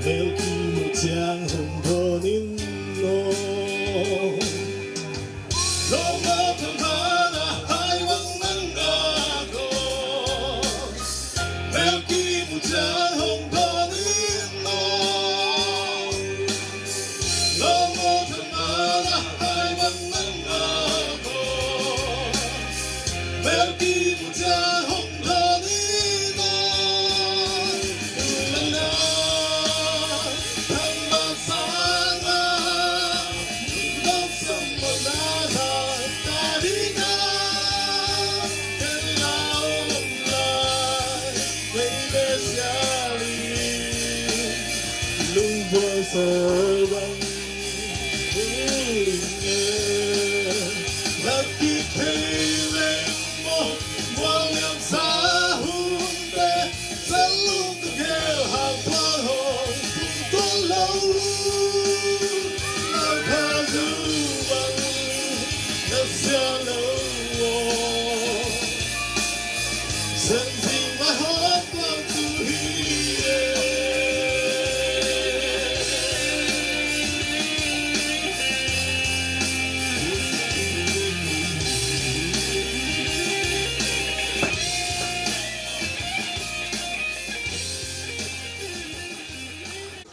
Mel kimuh ciang hong dawn in maw. Lawm maw, thangvana hai bang nang ngak aw. Mel kimuh ciang hong dawn in maw. Lawm maw, thangvana hai bang nang ngak aw. Mel kimuh ciang hong dawn in maw. Lungdamna, thangvana sangin, lungdam sangin, lungdam sangin, lungdam sangin.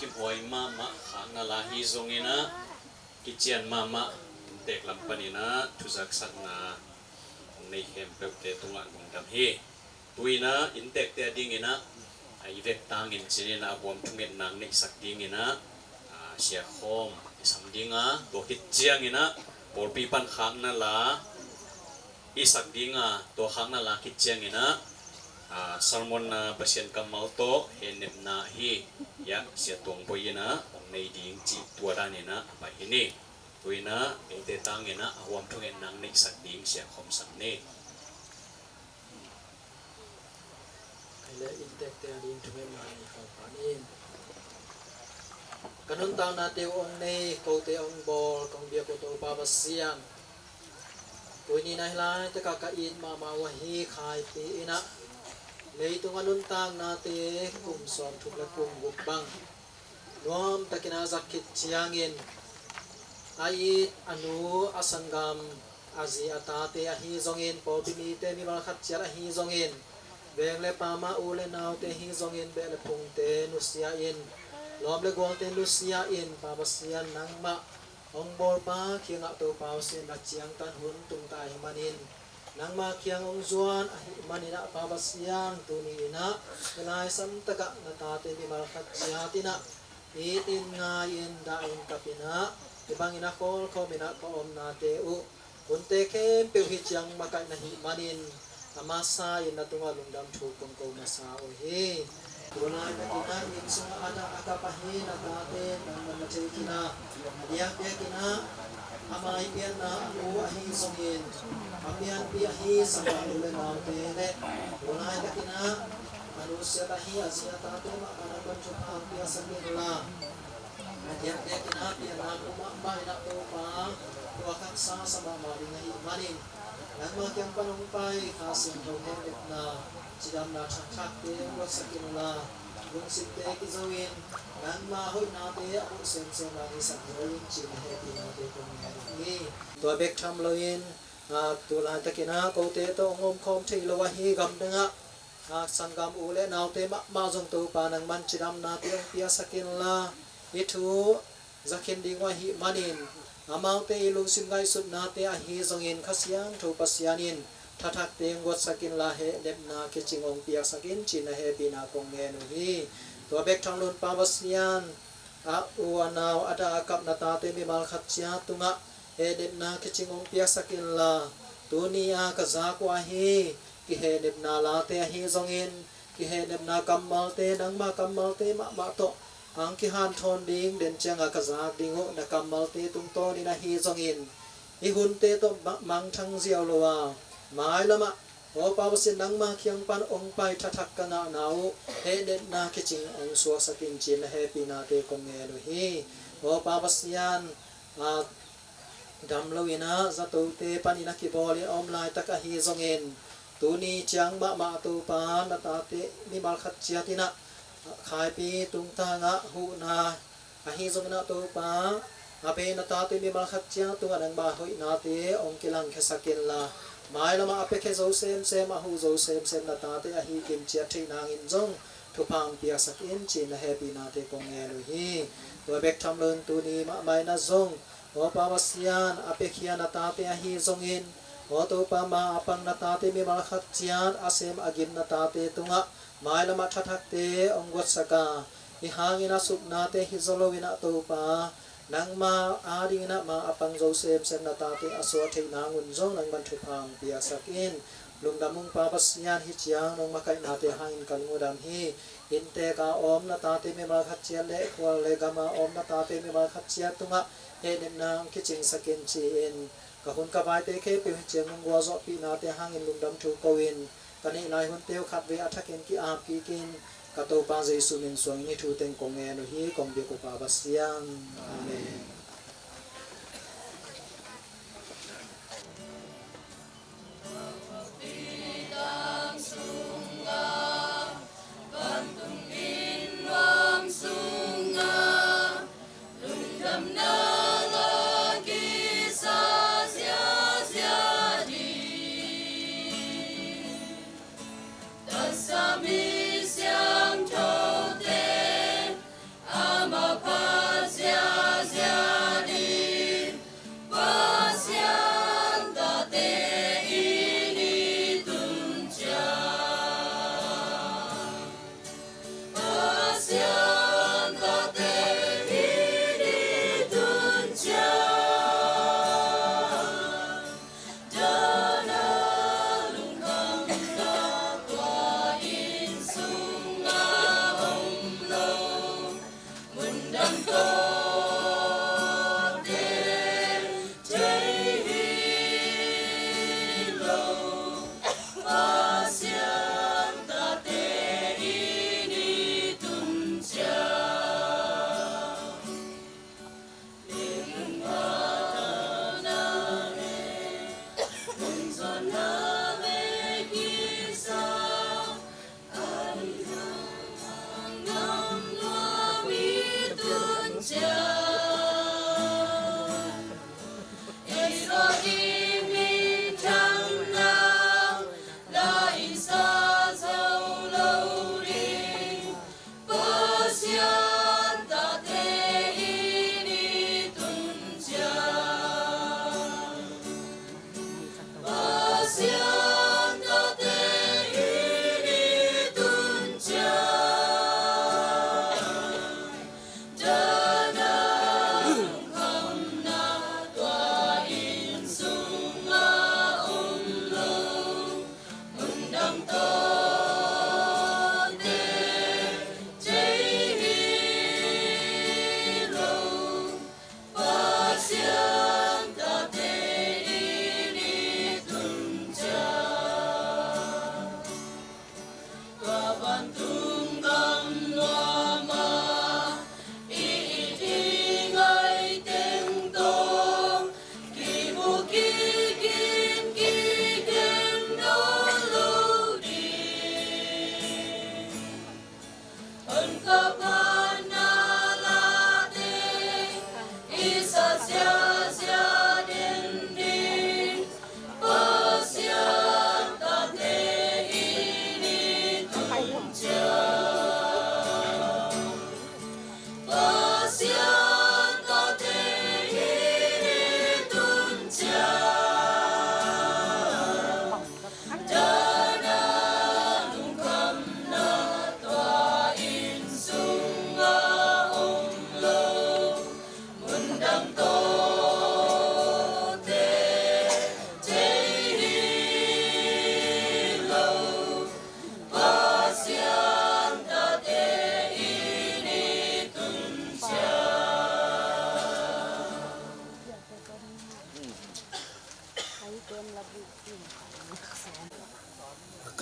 Kiphuai mahmah khakna la hi zongin ah, kician mahmah inntek lam panin ah thuzaksakna hong nei khempeuhte tungah lungdam hi. Tu-in ah inntekte a dingin ah, a i vek tangin cinin ah a huam thungetna neihsak dingin ah, a, Sia Khawm i sam ding a, tua khit ciangin ah pawlpi pan khakna la i sak ding a, tua khakna la khit ciangin ah, a, sermon, a, Pasian kammal tawh hehnemna hi, hiah Sia Tuang Bawi in ah hong nei ding cih tua danin ah a pai hi ni. Tu-in ah eite tangin ah a huam thungetna neihsak ding Sia Khawm sam ni. Ahi le inntekte a ding thungetna nei khawm pah ni. Ka nuntaknate uh hong nei, kote hong bawl, kong biak uh Topa Pasian, tuni-in ah hih laitakah ka it mahmah uh ahi Khaipi in ah, leitung a nuntaknate kum sawmthum le kum guk bang nuamtakin a zat khit ciangin, a it, a nu, a sanggam, a zi, a tate ahi zongin, pawlpi mite, mimal khat ciat ahi zongin, veng le pam ah u le naute ahi zongin, beh le phungte nusia in, lawm le gualte nusia in, Pa Pasian, nangmah hong bawlpa kiangah Topa uh sin na ciangtan hun tung ta ahih manin, nangma kiang hong zuan ahih manin ah, Pa Pasian, tuni-in ah hih lai santakah na tate mimal khat ciat in ah it in, ngai in, dah in, kap in ah, hih bangin a khawlkhawm in ah ka omnate uh, hunte khempeuh hih ciang makaih na hih manin, a masa in na tungah lungdam thu kong ko masa uh hi. Tua laitakin ah inn sungah a dah a kap ahi na tate nangman na thei khin a, a diakdiakin ah a maipianna a u ahi zongin, a pianpih ahi sanggam u le naute le, tua laitakin ah a nusiat ahi a zi a tate mah bangin nangman thupha hong piaksak inla, a diakdiakin ah pianna kum ah mah in ah Topa, tua khaksa sa mahmah ding ahih manin, Nangma kiang pan hong pai Kha Siangtho hehnepna, cidamna thakthakte hong guatsak inla, lungsimte kizo in nangma hoihnate a bulh semsem a nisak zo in ci-in na hehpihnate kong ngen uh hi. Tua bek tham loin, a, tu laitakin ah kote tawh hong omkhawm thei lo ahi gamdangah, a, sanggam u le naute mahmah zong Topa nangman cidamnate hong piaksak inla, i thu zakhin ding uh ahih manin, amaute i lungsim ngaihsutnate ahi zongin Kha Siangtho Pasian in thathakte hong guatsak inla, hehnepna kicing hong piaksak in ci-in na hehpihna kong ngen uh hi. Tua bek tham loin Pa Pasian, a u a nau a dah a kap na tate mimal khat ciat tungah hehnepna kicing hong piaksak inla, tuni a ka zak uh ahi kihehnepna late ahi zongin, kihehnepna kammalte, nangma kammalte mahmah tawh hong kihanthawn ding, den ciangah ka zak ding uh na kammalte tungtawnin ahi zongin, i hunte tawh ma-, mangthang ziau lo a, mailamah, aw Pa Pasian, nangma kiang pan hong pai thathak ka ngahna uh hehnepna kicing hong suaksak in ci-in na hehpihnate kong ngen uh hi. Aw Pa Pasian, a, dam loin ah zatote panin a kibawlin a om laitak ahi zongin, tuni ciang mahmah Topa na tate mimal khat ciat in ah Khaipi tungtangah huhna ahi zongin ah Topa, a bei na tate mimal khat ciat tungah nangma hoihnate hong kilangkhiasak inla, mailamah a piakhia zo semsem, a huh zo semsem na tate ahi kim ciat theih nangin zong thupha hong piaksak in ci-in na hehpihnate kong ngen uh hi. Tua bek tham loin tuni mahmah in ah zong, aw Pa Pasian, a piakhia na tate ahi zongin, aw Topa, ma a pang na tate mimal khat ciat, a sem a gim na tate tungah mailamah thathakte hong guatsak a, i hangin a supnate hi zaw loin ah Topa, nangma adingin ah ma a pang zo semsem na tate a suah theih nangun zong nangman thupha hong piaksak in. Lungdam ung Pa Pasian, hih ciang nong makaihnate hangin ka lung uh dam hi. Inntek a om na tate mimal khat ciat le khual le gam a om na tate mimal khat ciat tungah hehnepna hong kicingsak in ci-in, ka hun ka vaite khempeuh hih ciang nong gualzawhpihnate hangin lungdam thu ko-in, ka neih lai hunte uh khatvei a thakin ki-ap kikin, ka Topa Jesuh min suangin hih thu teng kong ngen uh hi, kong biak uh Pa Pasian. Amen.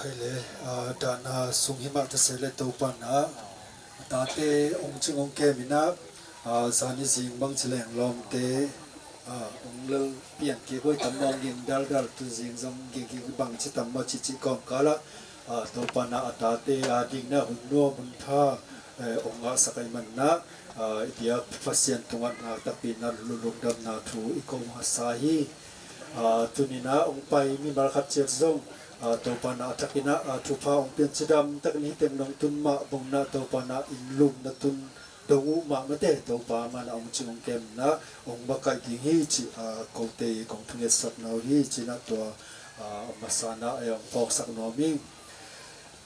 Kei le, aa, dahna sung hi mah ta se le Topa na, a tate hong cing hong kem in ah, aa, zani zing bang ci leng lawmte, aa, hong lo pian kik huai tam maw, hong ging daldal, tu zing zong ging kik bang ci tam maw, ci ci kawmkal ah, aa, Topa na a tate a ding na hun nuam hun pha, eh, hong ngahsak ahih man na, aa, i biak Pasian tungah ngak takpi na lungdamna thu i ko masa hi. Aa, tuni na hong pai mimal khat ciat zong, aa, Topa na a thakin ah, aa, thupha hong pian cidam takin hih teng nong tun mah bang na Topa na inn lum na tun dong uh mah mate, Topa man a hong cing hong kem na hong makaih ding hi ci, aa, kote kong thungetsakna uh hi ci na tua, aa, masa na ei hong phawksak nuam hi.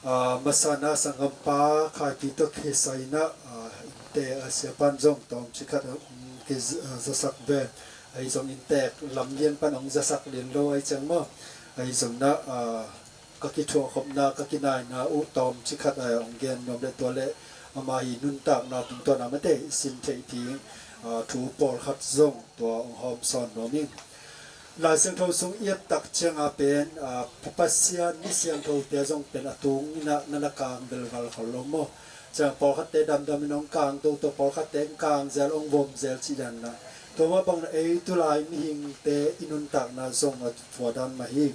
Aa, masa na sanggampa Khaipi tawh kisai na, aa, inntek a siapan zong tawmcik khat, um, kizasak ve. Ahi zong inntek lam lian pan hong zasak lian lo ahi ciang maw. Ahi zong na, aa, ka kithuahkhopna, ka kinaina uh tawmcik khat a hong gen nuam le tua le ama hi nuntakna tungtawn a mate i sin theih ding, aa, thu pawlkhat zong tua hong hawm sawn nuam ing. Lai Siangtho sung i et tak ciang a pen, aa, Pasian mi siangthote zong pen a tung in ah na na kang velval khol lo maw. Ciang pawlkhatte damdam in hong kang toto, pawlkhatte hong kang zel hong vom zel cih dan na. Tua mah bang na ei tulai mihingte i nuntakna zong a phuadan mah hi.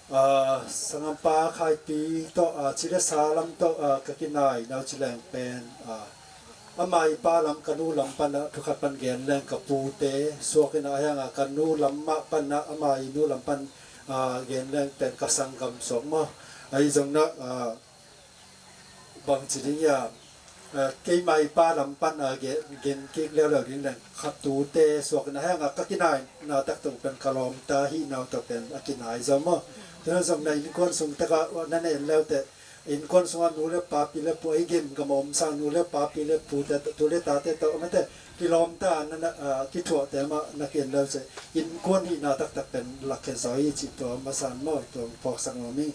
Aa, sanggampa Khaipi tawh, aa, ci le sa lam tawh, aa, ka kinai nau ci leng pen, aa, ama i pa lam ka nu lam pan ah thukhat pan gen leng ka pute suak in ah ahi hang a ka nu lam mah pan ah ama i nu lam pan, aa, gen leng pen ka sanggam suak maw. Ahi zong na, aa, bang ci ding ia, eh, keima i pa lam pan a gen, gen kik leuleu ding leng khat tute suak in ahi hang a ka kinai na taktak pen ka lawmta hi nau tawh pen a kinai zaw maw. Tua zong na innkuan sung tak a na na en leute, innkuan sung a nu le pa pi le pu ei gen ka mawm sang nu le pa pi le pute tu le tate tawh mate kilawmta na na, ah, kithuahte mah na ki en leu se innkuan hihna taktak pen lakkhia zaw hi cih tua masa in maw tua phawksak nuam hi.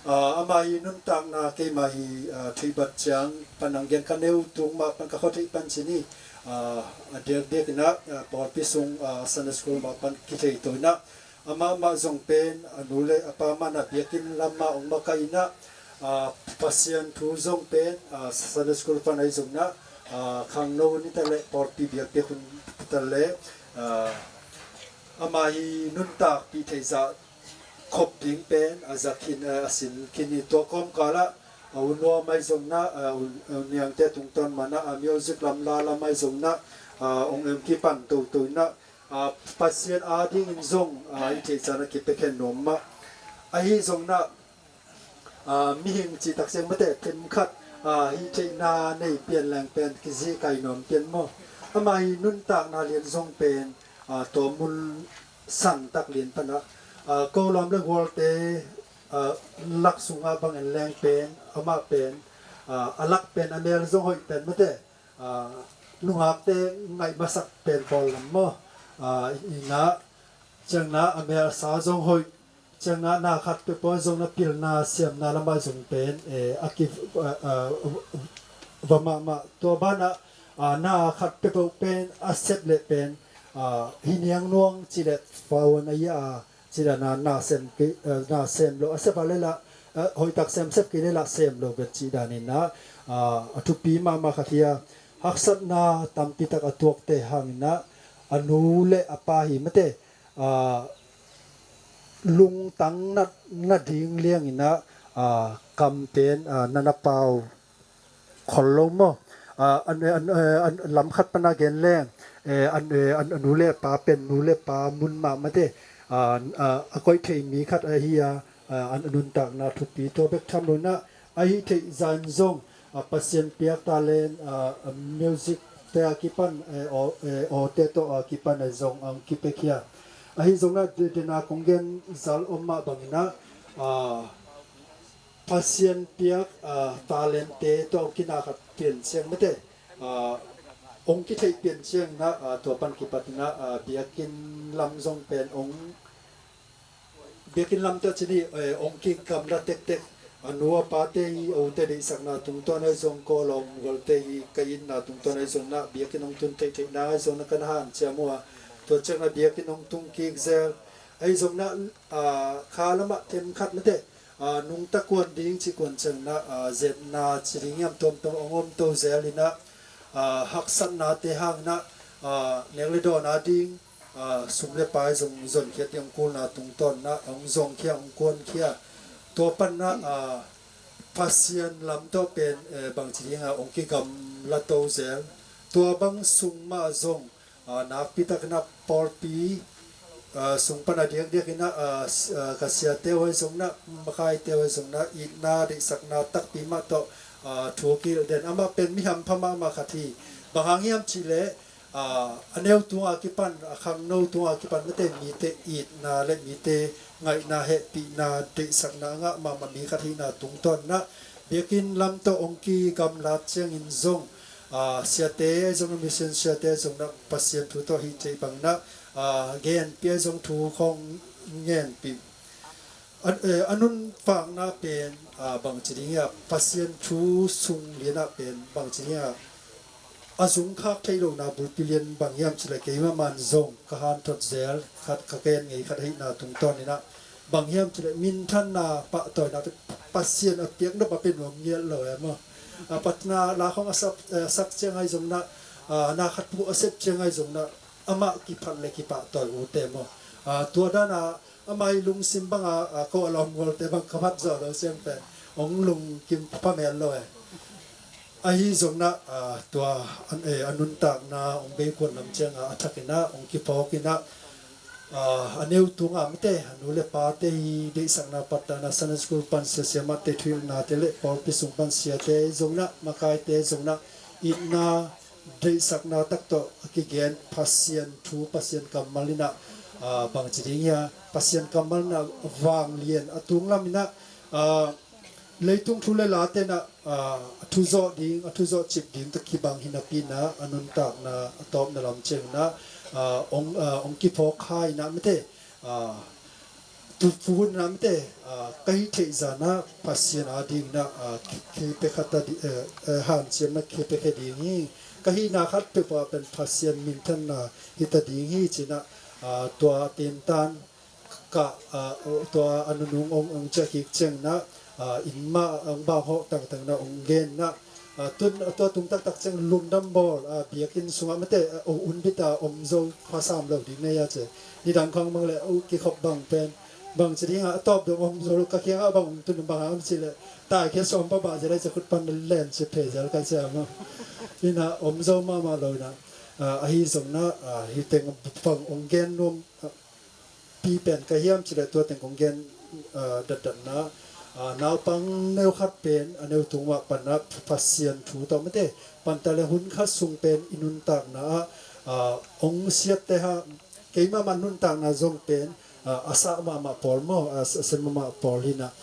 Aa, ama hi nuntakna keima hi, aa, thuihbat ciang pan ang gen ka neu tung mah pan ka khuatheih pan ci ni, aa, a diakdiak in ah, aa, pawlpi sung, aa, Sunday school mah pan kithei to in ah, amah mah zong pen a nu le a pa mah na biakinn lam mah hong makaih in ah, aa, Pasian thu zong pen, aa, Sunday school pan ahi zong in ah, aa, khangno hun hi ta leh pawlpi biakpiak hun hi ta leh, aa, ama hi nuntakpih theih zah khop ding pen a za khin, a, a sin khin hi. Tua kawmkal ah a u nuam ahi zong in ah, a, u, u niangte tungtawn mah in ah, a, music lam la lam ahi zong in ah, a, hong em kipan toto in ah, a, Pasian adingin zong, a, i theih zah na kipiakhia nuam mah. Ahi zong in ah, a, mihing cih tak ciang mate themkhat, a, hih theihna nei pian leng pen kizihkai nuam pian maw. Ama hi nuntakna lian zong pen, a, tua mun san tak lian pan ah, a, ko lawm le gualte, a, lak sungah bang en leng pen amah pen, a, a lak pen a mel zong hoih pen mate, a, nungakte ngaih masak pen pawl lam maw. A, in ah ciang in ah a melsa zong hoih, ciang in ah na khat peuhpeuh zong na pilna siamna lamah zong pen, eh, a ki, a, a, va mahmah tua banah, a, na khat peuhpeuh pen a sep leh pen, a, hi niang nuang ci leh faun a ia, a, ci dan a na sem kei, a, na sem lo a sep a leh lah, a, hoihtak sem sep kei leh lah sem lo vet ci dan in ah, a, a thupi mahmah khat hi a, haksatna tampi tak a tuakte hang in ah a nu le a pa hi mate, a, lungtang na, na ding liang in ah, a, kam pen, a, na na pau khol lo maw. A, an, an, an, an lam khat pan a gen leng, eh, an, eh, an, a nu le pa pen nu le pa mun mah mate, a, a, a koih thei mi khat ahi a, a, an, a nuntakna thupi tua bek tham lo in ah, a hih theih zah in zong, a, Pasian piak talent, a, a, music te a kipan, eh, aw, eh, awte tawh a kipan a zong ang kipiakhia. Ahi zong in ah de, dena kong gen zal om mah bang in ah, a, Pasian piak, a, talent te tawh kina khat pian ciang mate, a, hong kitheih pian ciang in ah, a, tua pan kipat in ah, a, biakinn lam zong pen hong biakinn lam tawh ci ni, eh, hong kingkam la tektek. A nu a pate hi, a ute deihsakna tungtawn ahi zong, ko lawm gualte hi, ka itna tungtawn ahi zong in ah, biakinn hong tun theihtheihna ahi zong in ah, ka na hanciam uh a. Tua ciang in ah biakinn hong tung kik zel. Ahi zong in ah, a, kha lamah themkhat mate, Aa, nungta kuan ding ci kuan ciangin ah, aa, zetna ci ding hiam, tuamtuam hong om to zel in ah, aa, haksatnate hangin ah, aa, nek le dawn a ding, aa, sum le pai zong zonkhia ding hong kulna tungtawn in ah hong zongkhia, hong kuankhia. Tua panin ah, aa, Pasian lam tawh pen, eh, bangci ding a hong kigamla to zel. Tua bang sung mah zong, aa, nakpi takin ah pawlpi, aa, sung pan a diakdiakin ah, aa, s-, aa, ka siate uh ahi zongin ah, makaite uh ahi zongin ah, itna deihsakna takpi mah tawh, aa, thu kihilh den. Amah pen mi hampha mahmah khat hi. Bang hang hiam cih leh, aa, a neu tunga kipan, a khangno tunga kipan, mite, mite itna le mite ngaihna, hehpihna, deihsakna a ngah mahmah mi khat hihna tungtawn in ah, biakinn lam tawh hong kigamlat ciangin zong, aa, siate ahi zongin ah, mission siate ahi zongin ah, Pasian thu tawh hih theih bangin ah, aa, genpih ahi zong thu khawng ngenpih. A, eh, a nuntakna pen, aa, bangci ding hiam, Pasian thu sung lian ah pen bangci ding hiam, a zungkhak theih lohna bulpi lian bang hiam cih leh, keimah man zong ka hanthot zel khat, ka gen ngei khat ahihna tungtawn in ah, bang hiam cih leh, minthanna pahtawina pen Pasian a piak nop a pia nuam ngiat lo e maw. A patna la khawng a sak, eh, sak ciang ahi zongin ah, aa, na khat peuh a sep ciang ahi zongin ah, amah kiphat le kipahtawi ut e maw. Aa, tua dan a, amah i lungsim bang a, aa, ko a lawm gualte bang ka phat zawh lo ciang pen hong lungkim phamel lo e. Ahi zongin ah, aa, tua an, eh, a nuntakna hong bei kuan lam ciang a, a thakin ah hong kiphawk in ah, aa, a neu tunga, mite, a nu le pate i deihsakna, patna, Sunday school pan sia, siamahte thuhilhnate le pawlpi sung pan siate zongin ah, makaite zongin ah, itna deihsakna tak tawh a kigen Pasian thu, Pasian kammal in ah, aa, bangci ding hiam, Pasian kammal in ah vanglian a tunglam in ah, aa, leitung thu le late in ah, aa, a thuzawh ding, a thuzawh cip ding tawh kibang hi napi in ah, a nuntakna a tawpna lam ciangin ah, aa, hong, aa, hong kiphawk kha in ah, mite, aa, tu, tu hun in ah, mite, aa, ka hih theih zah in ah Pasian ading in ah, aa, khe, khe pia kha ta di, eh, eh, hanciamna khe pia kha ding hi. Ka hihna khat peuhpeuh ah pen Pasian minthanna hi ta ding hi ci in ah, aa, tua tentan ka, aa, tua a nunung hong, hong ciah kik ciangin ah, aa, inn mah hong bang hawh tangtang in ah hong gen in ah, aa, tun, tua tung taktak ciang lungdam bawl, aa, biakinn sungah, mite, aa, o, un bit a om zo kha sam lo ding na hia ci. Nidang khawng bang leh, o, kikhop bang pen, bangci ding a, a tawp dong om zo lo, ka kiangah bang om tun bang a om cih leh, taikhia sawm pha bah zel a, ci khut pan len ci phei zel ka ci a maw. In ah om zo mahmah lo in ah, aa, ahi zongin ah, aa, hih teng bang hong gen nuam, aa, pi pen ka hiam cih leh, tua teng kong gen, aa, datdatna, aa, naupang neu khat pen a neu tung mah pan ah Pasian thu tawh, mite, pan ta le hun khat sung pen i nuntakna ah, aa, hong siatte hang, keimah mah nuntakna zong pen, aa, a sah mahmah pawl maw, aa, a sem mahmah pawl hi in ah,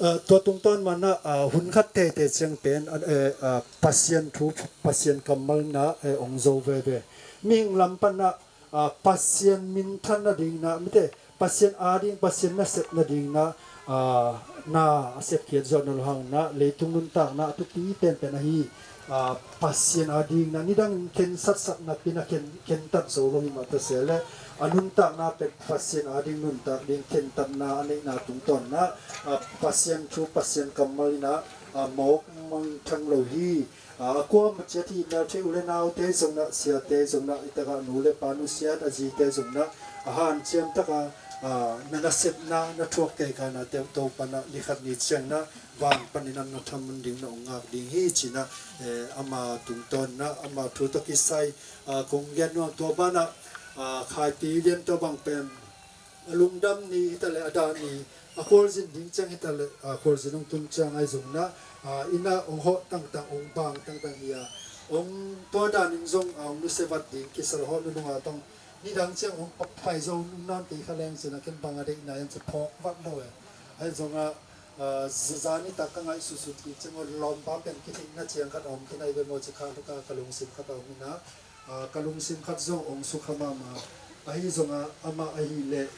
aa, tua tungtawn mah in ah, aa, hun khat teitei ciang pen, aa, eh, aa, Pasian thu, Pasian kammal in ah, eh, hong zo veve. Mihing lam pan ah, aa, Pasian minthan nading in ah, mite, Pasian ading, Pasian nasep nading in ah, aa, na a sepkhiat zawh na lo hang in ah, leitung nuntakna a thupi penpen ahi, aa, Pasian ading in ah, nidang in khensatsak napi in ah khen, khentat zo lo hi mah ta se leh, a nuntakna pen Pasian ading nuntak ding khentatna a neihna tungtawn in ah, aa, Pasian thu, Pasian kammal in ah, aa, mawk mangthang lo hi. Aa, a kuamah ciat hi mel thei, u le naute zong in ah, siate zong in ah, i takah nu le pa nusiat, a zite zong in ah, a hanciam takah, aa, na nasepna, na thuak keikana te uh Topa in ah ni khat ni ciang in ah van panin ah na thaman ding, na hong ngak ding hi ci in ah, eh, ama tungtawn in ah, ama thu tawh kisai, aa, kong gen nuam. Tua banah, aa, Khaipi Lian tawh bang pen, a lungdam ni hi ta leh, a dah ni, a khualzin ding ciang hi ta leh, a khualzin hong tun ciang ahi zong in ah, a, inn ah hong hawh tangtang, hong bang tangtang hi a, hong tua danin zong, a, hong nusia vat ding kisal hawh nunung a tawh, nidang ciang hong pai zo nung nawn kei kha leng cin ah, ken bang a deihna hiam ci phawk vat lo e. Ahi zong ah, a, za, zani tak ka ngaihsutsut kik ciang, aw, lawmpa pen kitheihna ciang khat a om khin ahi ve maw ci kha, ka, ka lungsim khat a om in ah, a, ka lungsim khat zong hong sukha mahmah. Ahi zongah amah ahih leh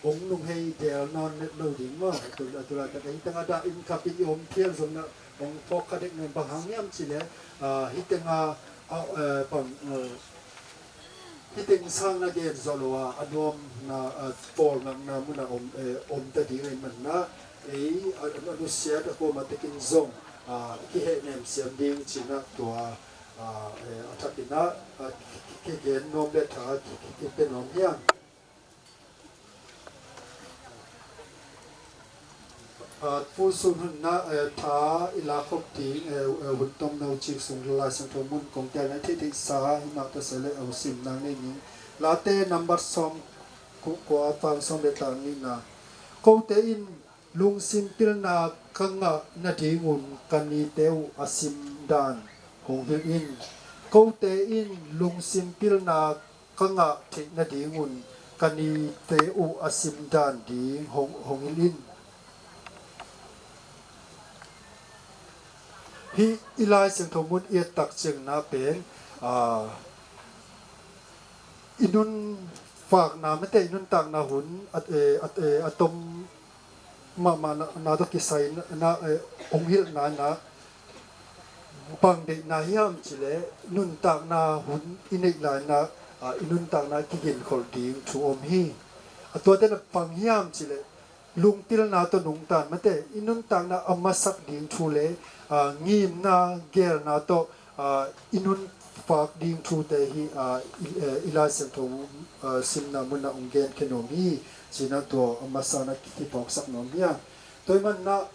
hong lunghei del nawn let lo ding maw? A tu, a tu laitak ahi tengah dah in kap in i om phial zongah hong phawk kha dek nawn, bang hang hiam cih leh, a, hih tengah, a, a, bang, a, hih teng sang na gen zawh lo a, a nuamna, a, pawlngakna munah om, e, om ta ding ahih manin ah, Ei a, a nusiat a kuamah tekin zong a, kihehnem siam ding cinah tua a, eh, a thakinah a, ki, ki, kigen nuam le tha ki, ki, kipia nuam hiam? A, Pu Sun Hun na, eh, tha i la khop ding, eh, eh, hun tomno cik sung Lai Siangtho mun kong tel na theihtheihsa hi mah ta se le, eh, sim nang nei ning. Late nambat sawm kua pang sawm le tang nihna. Kote in lungsim pilna ka ngah nadingun ka nite uh a sim dan hong hilh in. Kote in lungsim pilna ka ngah theih nadingun ka nite uh a sim dan ding hong, hong hilh in. Hih i Lai Siangtho mun i et tak ciangin ah pen, aa, i nun fakna mate, i nuntakna hun a, e, a, e, a tom mahmah na, na tawh kisai na, na, eh, hong hilhna in ah bang deihna hiam cih leh nuntakna hun i neih lai in ah, ah, i nuntakna kiginkholh ding thu om hi. A tuate na bang hiam cih leh lungpilna tawh nungta in mate, i nuntakna a masak ding thu le, ah, ngimna gelna tawh, ah, i nun fak ding thute hi, ah, i, eh, i Lai Siangtho, ah, simna munah hong genkhia nuam hi. Cinah tua a masa na kiphawksak nuam hi a. Tua ahih manin ah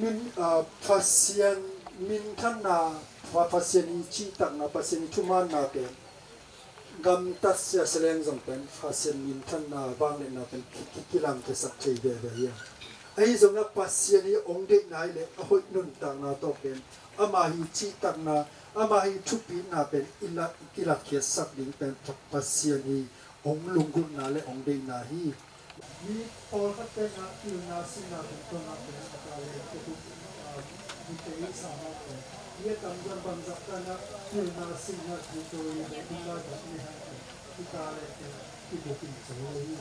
min, ah, Pasian minthanna, Pa-, Pasian i cihtakna, Pasian i thumaanna pen gamtat sia seleng zong pen Pasian minthanna vangliatna pen ki, ki, kilangkhiasak thei veve hi a. Ahi zongin ah Pasian i hong deihna hi leh a hoih nuntakna tawh pen ama hi cihtakna, ama hi thupitna pen i la, kilakhiatsak ding pen Pa-, Pasian i hong lunggulhna le hong deihna hi. Mi pawlkhat pekna pilna sihna tungtawn ah pen a ta le tuk, ah, mi te i sa mah pen mi a tamzaw bangzah tan ah pilna sihna tungtawn i pen tung lai pen i hang pen i ta le pen i bukin zo lo hi.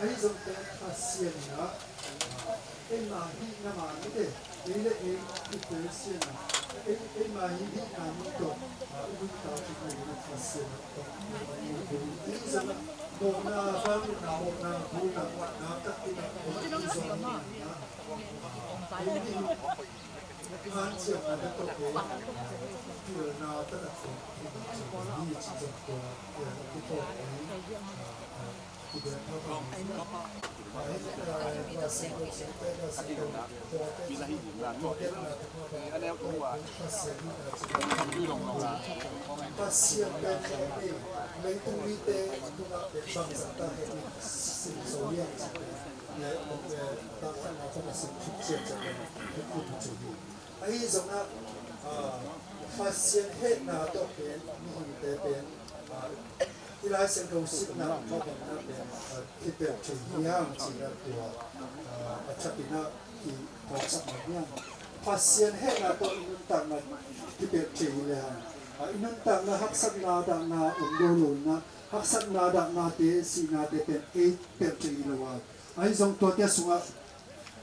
Ahi zong pen Pasian in ah, ah, eima hihna man mate, ei le ei i Pasian ah, ei, eima hihna mun tawh, ah, i nuntak thei nading ah Pasian ah tawh i zong ah mawhna, vangliatna, mawhna, bulna, na tak in ah, mawhna i zong ah, ah, ei ni hanciamna na tawh ei, ah, pilna tan ah tawh hi ci zong tua, eh, i tawh ei, ah, ah, Ahi zongin ah, ah, Pasian hehna tawh pen mihingte pen, ah, i Lai Siangtho simna mah bangin ah pen, ah, kipelh thei hiam cih ah tua, ah, a thakin ah kiphawksak nuam hiam? Pasian hehna tawh i nuntakna kipelh thei hi lehang, ah, i nuntakna haksatna dahna om lo lo in ah, haksatna dahnate, sihnate pen ei pelh thei hi lo a. Ahi zong tuate sungah,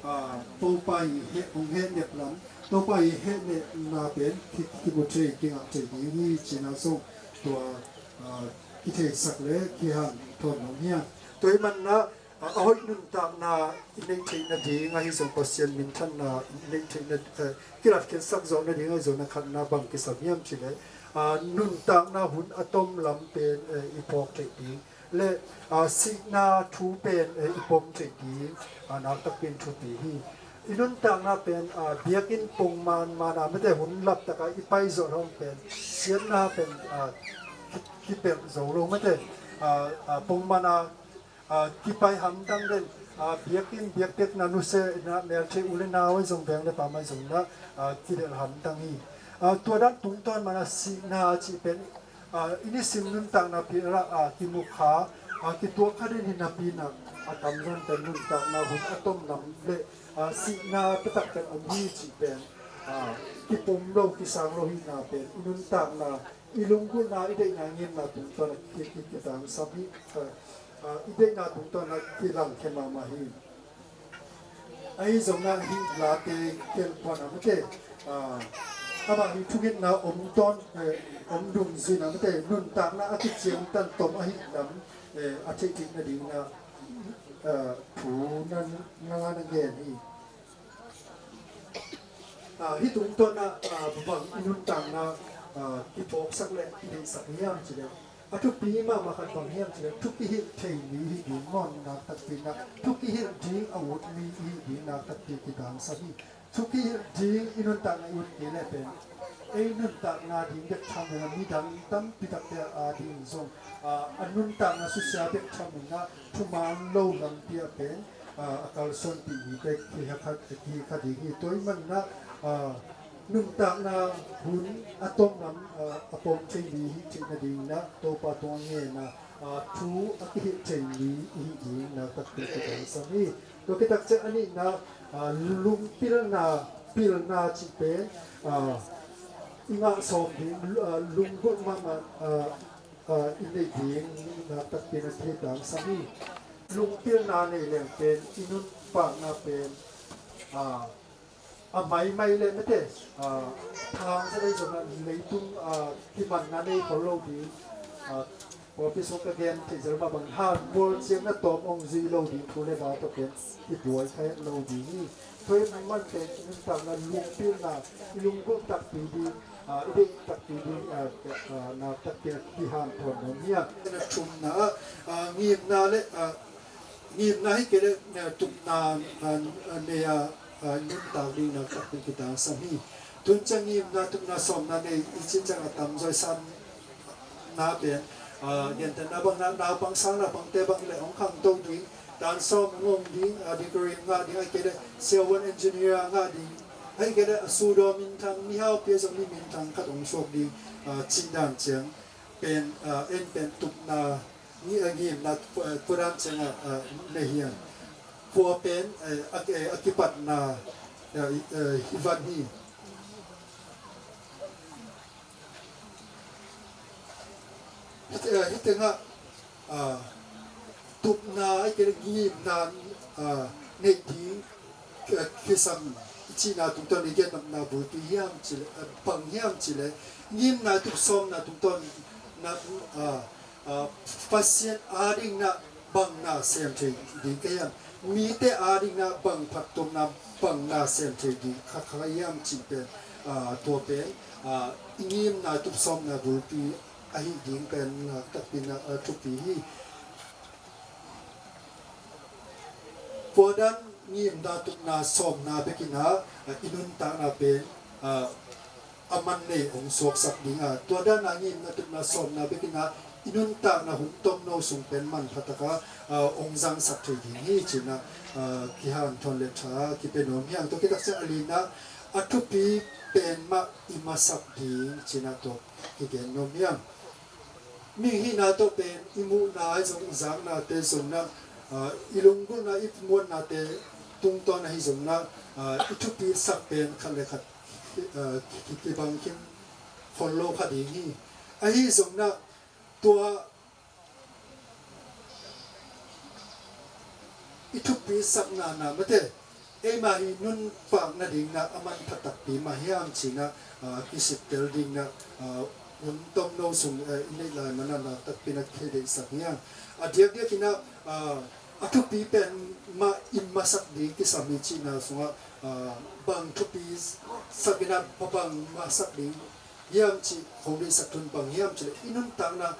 ah, Topa i heh, hong hehnep lam, Topa i hehnepna pen ki, kimu thei, kingah thei ding hi cih ah zong tua, ah, kitheisak le kihanthawn nuam hi a. Tua ahih manin ah, ah, a hoih nuntakna i neih theih nading ahi zong Pasian minthanna i neih theih na, eh, kilatkhiatsak zawh nading ahi zong na khatna bang kisam hiam cih leh, ah, nuntakna hun a tom lam pen, eh, i phawk theih ding le, ah, sihna thu pen, eh, i pom theih ding, ah, naktak pen thupi hi. I nuntakna pen, ah, biakinn pongman man a mate hun laptak a i pai zawh hong pen siatna pen, ah, ki, kipelh zo lo mate, ah, ah, pongman a, ah, kipai hamtang den, ah, biakinn biakpiakna nusia na melthei u le nau ahi zong veng le pam ahi zong na, ah, kidelh hamtang hi. Ah, tua dan tungtawn man a sihna cih pen, ah, i nisim nuntakna pi la, ah, kimu kha, ah, kituak kha den hi napi in ah, a tamzaw pen nuntakna hun a tom lam le, ah, sihna taktak pen om hi cih pen, ah, kipom lo, kisang lo hihna pen i nuntakna, i lunggulhna, i deihna ngimna tungtawn a ki, ki, kitangsam hi, ah, ah, i deihna tungtawn a kilangkhia mahmah hi. Ahi zongin ah hih Late kiang pan a mate, ah, amah hih thungetna om tawn, eh, om dungzui in a mate, nuntakna a kiciangtan tom ahih lam, eh, a theihtheih nading in ah, Thu na na na gen hi. Hih tungtawn ah bang i nuntakna kiphawksak le i deihsak hiam cileh, a thupi mahmah khat bang hiam cileh, thu kihilh thei mi hi ding, ngawnnak takpi in ah thu kihilh ding a ut mi hi ding, nak takpi kitangsam hi. Thu kihilh ding i nuntakna i ut kei leh pen ei nuntakna ding bek tham lo, midang tampi takte a ding zong a nuntakna susia bek tham in ah thuman lo lampi ah pen a kalsuanpih mi te hi kha ding hi. Tua ahih manin ah nuntakna hun a tong lam a pom thei mi hi theih nading in ah Topa tungah ngen a thu a kihilh thei mi i hih ding nak takpi kitangsam hi. Tua khit tak ciang a nihna, lungpilna, pilna cih pen i ngah sawm ding, lunggulh mahmah i neih ding nak takpi in a kitangsam hi. Lungpilna nei leng pen i nunpakna pen a maimai le mete, thang sa dei zong a leitung kimanna nei khol lo ding. Pawlpi sung ka gen theih zel mah bang, han bual ciang na tawm hong zui lo ding thu le la tawh pen i buai kha het lo ding hi. Tua ahih manin pen i nuntakna lungpilna, i lunggulh takpi ding, i deih takpi ding nak takpi in a kihanthawn nuam hi. A thumna ah ngimna le ngimna hi kei leh tupna nei a nuntak ding nak takpi kitangsam hi. Tun ciang ngimna, tupna, sawmna nei i cih ciang a tamzaw i sanna pen, gentehna bang, naupang sang, naupangte bang hi leh hong khangto ding, tan sawm hong om ding, degree ngah ding, ahih kei leh civil engineer ngah ding, ahih kei leh a sudaw minthang, mihaupi ah zong mi minthang khat hong suak ding, cih dan ciang pen en pen tupna, ngimna tua dan ciang a nei hi hang. Tua pen a kipatna hi van hi. Hih tengah tupna ahih kei leh ngimna neih ding kisam i cihna tungtawn i gen nopna bulpi hiam cileh, bang hiam cileh, ngimna tup sawmna tungtawn na, Pasian ading na bang na sem thei ding ka hiam, mite ading na bang phattuamna, bang na sem thei ding kha kha hiam cih pen, tua pen i ngimna tup sawmna bulpi ahi ding pen nak takpi in a thupi hi. Tua dan ngimna, tupna, sawmna bek in a i nuntakna pen a man nei hong suaksak ding a, tua dan a ngimna, tupna, sawmna bek in a i nuntakna hun tomno sung pen manpha tak a hong zangsak thei ding hi ci-in a kihanthawn le tha kipia nuam hi hang. Tua khit tak ciang a lina, a thupi pen mah i masak ding ci-in a tua kigen nuam hi hang. Mihing hihna tawh pen i muhna ahi zong, i zaknate zong na, i lunggulhna, i muannate tungtawn ahi zong na, i thupisak pen khat le khat kibang khin khol lo kha ding hi. Ahi zong na, tua i thupisakna na mate, eima hi nunpakna ding na a manpha takpi mah hiam ci-in a kisittel ding na, hun tomno sung i neih lai man a nak takpi in a kideihsak hi hang. A diakdiak in a, a thupi pen mah i masak ding kisam hi cihna sungah, bang thupisak in a bang masak ding hiam cih hong deihsak thun bang hiam cih leh i nuntakna,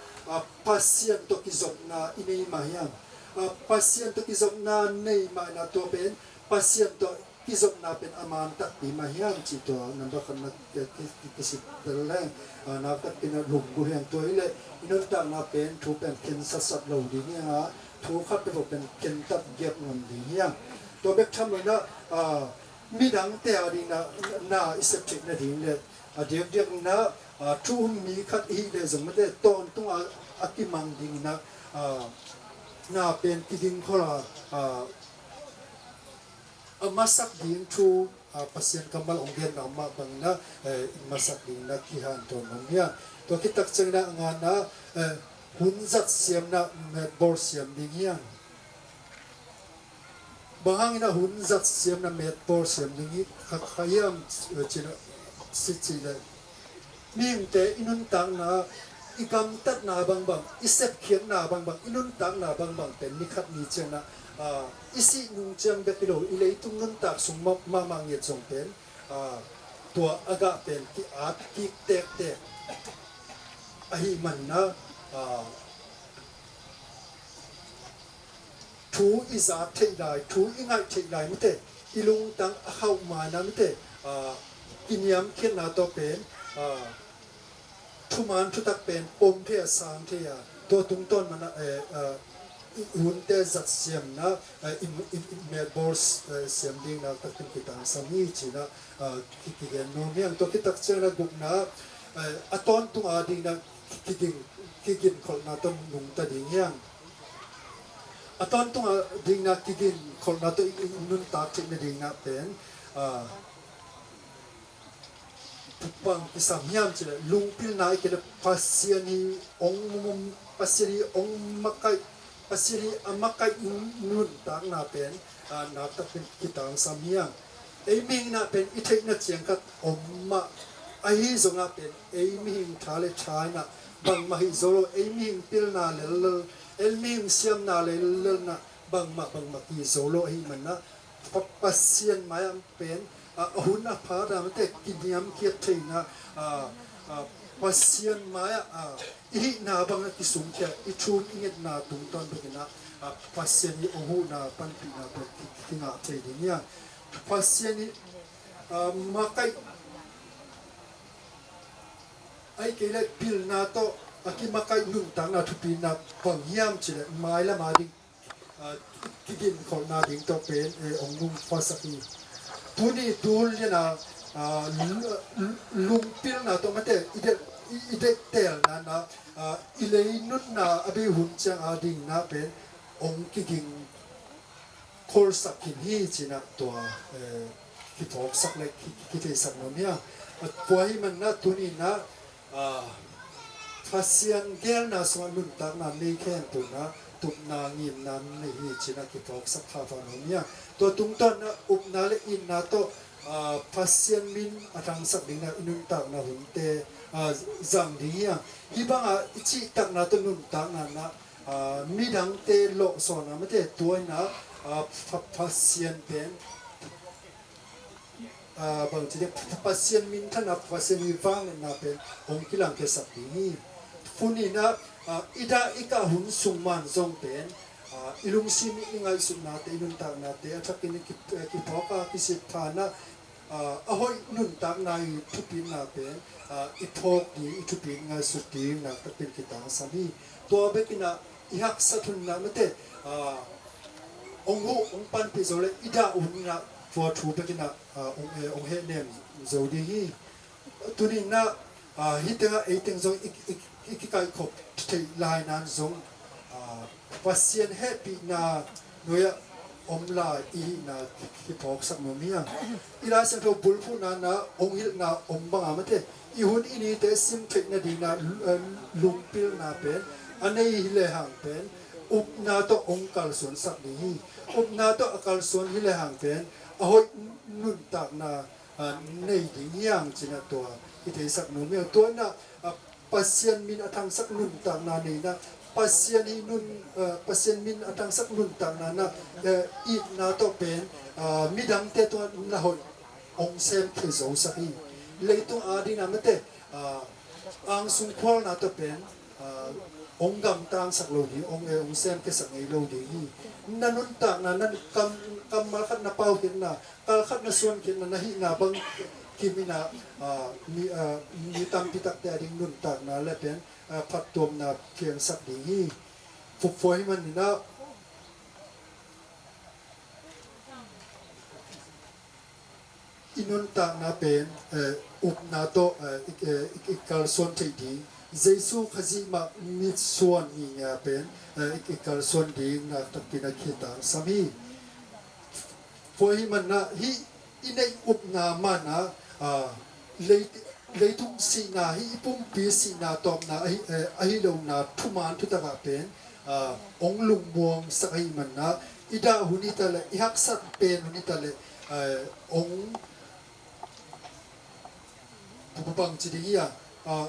Pasian tawh kizopna i nei mah hiam? Pasian tawh kizopna nei mah in a tua pen, Pasian tawh kizopna pen a man takpi mah hiam cih tua number khatna kisittel leng nak takpi in a lunggulh hi hang. Tua hi leh i nuntakna pen thu pen khen satsat lo ding hi hang a, thu khat peuhpeuh pen khen tak giap ngam ding hi hang. Tua bek tham lo in a, midangte ading na, na i sep theih nading le, a diakdiak in a, thu um mi khat i hih leh zong mate, tawntung a, a kimang ding in a, na pen kiding khol a, a masak ding thu, Pasian kammal hong genna mah bang in a, i masak ding in a kihanthawn nuam hi hang. Tua khit tak ciang in a, a ngana, hun zat siamna metbawl siam ding hi hang. Bang hangin a hun zat siamna metbawl siam ding hi kha kha hiam ci-in a si cih leh, mihingte i nuntakna, i gamtatna bangbang, i sepkhiatna bangbang, i nuntakna bangbang pen ni khat ni ciang a, ah, i sih nung ciang bek hi lo, i leitung nuntak sung mah, mahmah ngiat zong pen, ah, tua a gah pen ki-at kik tektek ahih manna, ah, thu i za theih lai, thu i ngaih theih lai mite, i lungtang a khauh maina mite, ah, kiniamkhiatna tawh pen, ah, thuman thutak pen pom thei a, sang thei a, tua tungtawn mana, eh, ah, i hunte zat siamna, eh, i, i, i metbawl, eh, siam dingna taktak kitangsam hi cina, ah, ki, kigen nuam hi hang. Tua kitak ciangna gukna, eh, a tawntung a dingna kigin, kiginkholhna tawh nungta ding hi hang. A tawntung a dingna kiginkholhna tawh i, i nuntak theihna dingna pen, ah, bang kisam hiam cih leh lungpilna i kei leh Pasian hi ong, Pasian hi ong makaih, Pasian hi a makaih nuntakna pen, ah, naktak pen kitangsam hi hang. Ei mihing na pen i theihna ciang khat om mah ahi zongah pen ei mihing tha le tha inah bangmah hi zo lo, ei mihing pilna lellel, ei mihing siamna lellel na bangmah bangmah hi zo lo ahih manna Pa-, Pasian mai-ah pen, ah, a hun a pha dante kiniamkhiat theihna, ah, ah, Pasian mai-ah, ah, i hihna bangah kisungkhia i thum i ngetna tungtawn bekinah, ah, Pasian i ong huhna panpihna tawh ki, kingah thei ding hi hang. Pasian i, ah, makaih, ahih kei leh pilna tawh a kimakaih nuntakna thupina bang hiam cih leh mailam a ding, ah, kiginkholhna ding tawh pen, eh, ong nungkhuasak hi. Tuni tul liana, ah, lu-, lu-, lungpilna tawh mate i deih, i, i deih telna na, ah, i lei nunna a bei hun ciang a dingna pen ong kiging kholsak khin hi cinah tua, eh, kiphawksak le ki, ki, kitheisak nuam hi a. Tua ahih manna tuninah, ah, Pasian geelna sungah nuntakna nei khempeuh na tupna ngimna nei hi cinah kiphawksak phapha nuam hi a. Tua tungtawn na upna le itna tawh, ah, Pasian min a thangsak dingna i nuntakna hunte, ah, zang ding hi a. Hih bangah i cihtakna tawh nuntakna na, ah, midangte lawhsawnna mate tua inah, ah, Pasian pen, ah, bangci ding, Pasian minthanna, Pasian i vangliatna pen hong kilangkhiasak ding hi. Tuninah, ah, i dah i kah hun sung man zong pen, ah, i lungsim i ngaihsutnate, i nuntaknate a thakin i ki, eh, kiphawk a, kisitphana, ah, a hoih nuntakna i thupitna pen, ah, i phawk ding, i thupit ngaihsut ding naktak pen kitangsam hi. Tua bekinah i haksat hunna mate, ah, ong huh, ong panpih zo le i dah hunna tua thu bekinah, ah, ong, eh, ong hehnem zo ding hi. Tuninah, ah, hih tengah ei teng zong i, i, i kikaihkhop theih lai nan zong, ah, Pasian hehpihna nuai-ah om lai i hihna kiphawksak nuam hi hang. I Lai Siangtho bulphuhna na ong hilhna om banga mate i hun i nite sim theih nadingna, eh, lungpilna pen a nei hi lehang pen upna tawh ong kalsuansak ding hi. Upna tawh a kalsuan hi lehang pen a hoih nuntakna, ah, nei ding hi hang cinah tua i theisak nuam hi hang. Tua inah, ah, Pasian min a thangsak nuntakna neina, Pasian i nun, ah, Pasian min a thangsak nuntakna na, eh, itna tawh pen, ah, midangte tungah na hoih ong sem thei zosak hi. Leitung a dingna mate, ah, angsung khualna tawh pen, ah, ong gamtangsak lo ding, ong, eh, ong semkhiasak ngei lo ding hi. Na nuntakna, na kam, kammal khat na paukhiatna, kal khat na suankhiatna, na hihna bang kim inah, ah, mi, ah, mi tampi takte a ding nuntakna le pen, ah, phattuamna piangsak ding hi. Fupfuai hi maninah i nuntakna pen, eh, upna tawh, eh, i, eh, i, i kalsuan theih ding. Jesu Khazih mah mitsuan ngingei pen, eh, i, i kalsuan ding naktak pen a kitangsam hi. Tua ahih manah hih i neih upna manah, ah, lei, leitung sihna, hih i pumpi sihna tawpna ahi, eh, ahi lona thuman thutakah pen, ah, ong lungmuangsak ahih manah i dah hun hi ta leh, i haksat pen hun hi ta leh, eh, ong bangci ding hi a, ah,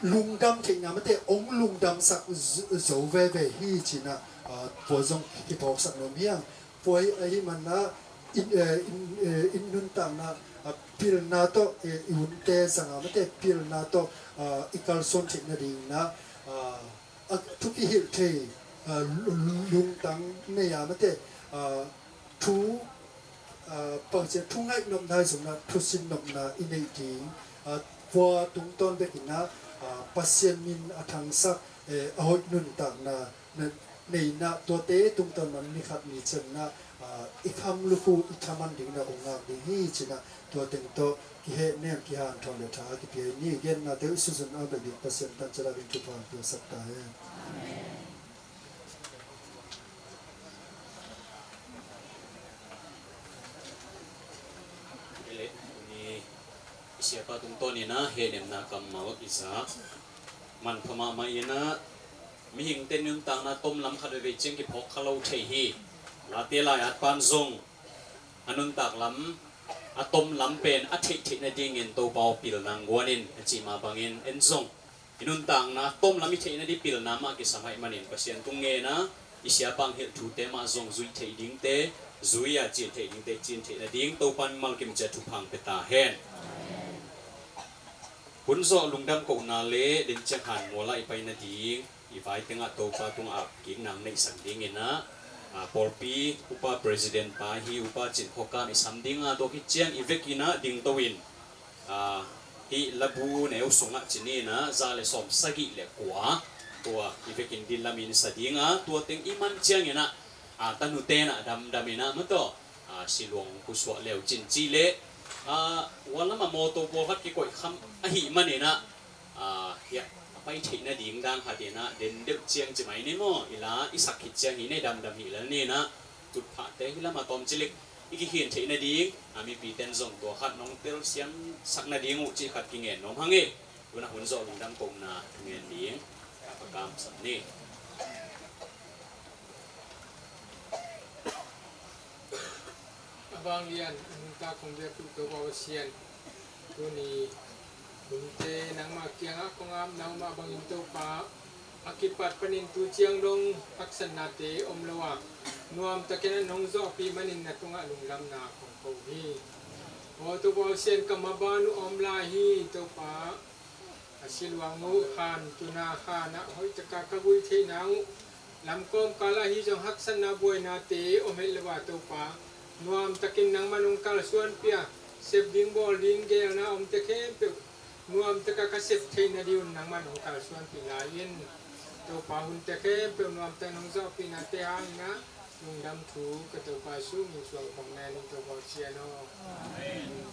lungdam theihna mate ong lungdamsak zo, zo veve hi cinah, Ah, pua zong kiphawksak nuam hi hang. Pua ahih manin ah, inn, eh, inn, eh, inn nuntakna, ah, pilna tawh, eh, i unte zanga mate pilna tawh, ah, i kalsuan theih nadingin ah, ah, a thu kihilh thei, ah, lu-, lu-, lungtang nei a mate, ah, thu, ah, bangci thu ngaih nopna ahi zongin ah thusin nopna i neih ding, ah, pua tungtawn bekin ah, ah, Pasian min a thangsak, eh, a hoih nuntakna na neihna, tuate tungtawn man ni khat ni ciangin ah, ah, i kham lukhu i thaman dingin ah hong ngak ding hi ci-in ah, tua teng tawh kihehnem kihanthawn le tha kipia hi. Ni gennate uh i suzun a bek ding Pasian tangciat a ding thupha hong piaksak ta hen. Tuni i siapa tungtawnin ah hehnemna kammal i zak manpha mahmah in ah, mihingte nuntakna tomlam khat veivei ciang kiphawk kha lo thei hi. Late lai-at pan zong a nuntak lam, a tomlam pen a theih theih nadingin Topa aw pilna hong guan in a cih mah bangin en zong i nuntakna tomlam i theih nading pilna mah kisam ahih manin Pasian tung ngen a, i siapa hong hilh thute mah zong zuih theih dingte zui a, cin theih dingte cin theih nading Topa in mimal kim ciat thupha hong pia ta hen. Hun zawh lungdam kohna le den ciang han mual ah i pai nading i vai tengah Topa tungah kikna hong neihsak dingin ah, ah, pawlpi upa president pa hi, Upa Cin Khua Kan i sam ding a, tua khit ciang i vekin ah dingto in, ah, hih labu neu sungah ci-in ah za le sawm sagih le kua, tua i vekin din lamin sa ding a, tua teng i man ciangin ah, ah, tanute in ah damdam in ah maw taw, ah, siluang pusuah leu cin ci leh, ah, ua lamah mawtaw pawlkhat kikoih kham ahih manin ah, ah, hiah a pai theih nading dang khat in ah den deuh ciang ci mai ni maw, i la i sak khit ciang hi nei damdam hi lel ni in ah, tutphahte hih lamah tawmcilik i kikhin theih nading, ah, mipite in zong tua khat nong telsiamsak nading uh cih khat kingen nuam hang e. Tun ah hun zawh lungdam kohna ngen ding, ah, ka kamsap ni. A vanglian a nuntak kong biak uh Topa Pasian, tuni hunte nangmah kiangah kong apna uh mah bangin Topa, a kipat panin tu ciang dong haksatnate om lo a, nuamtakin a nong zawhpih manin na tungah lungdamna kong ko hi. Aw Topa Pasian, ka maban uh a om lai hi Topa. A siluang uh han tuna hanah hoih taka ka vui theih nang uh, lamkawm kal ahi zong haksatna buainate om het lo a Topa, nuamtakin nangman hong kalsuanpih a, sep ding bawl ding geelna omte khempeuh nuamtaka ka sep theih nading un nangman hong kalsuanpih lai in, Topa hunte khempeuh nuamtak nong zawhpihnate hangin ah lungdam thu ka Topa Jesu min suang kong ngen hi Topa Pasian aw. Amen.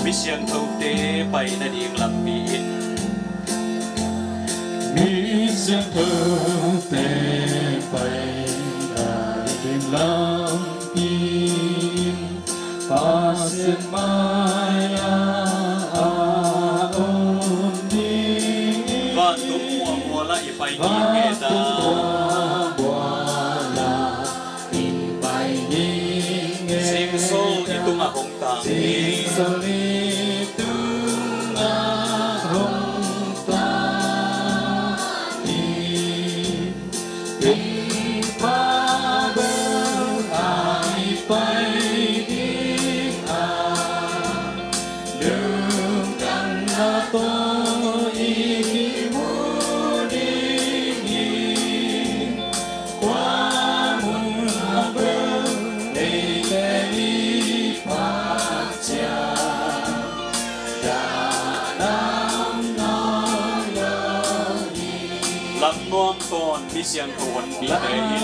Mi siangthote pai nading lampi in. Mi siangthote pai nading lampi in. Pasian mai-ah a om ding hi. Vantung mual mualah i pai ding hi ta. Vantung mual mualah i pai ding hi. Zingsol i tungah hong tang hi. Zingsol i tungah hong tang hi. Tingpa bel a i pai ding a, lungdamna tawh i kimu ding hi. Kua mun ah bel eite i phat ciang lam nuam tawn mi siangtho honpite in.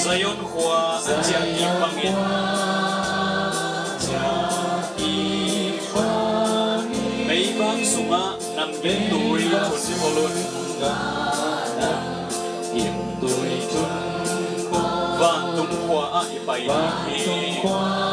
Zion khua a ciah kik bangin meibang sungah nam gimtui thun khol un. Vantung khua ah i pai ding hi.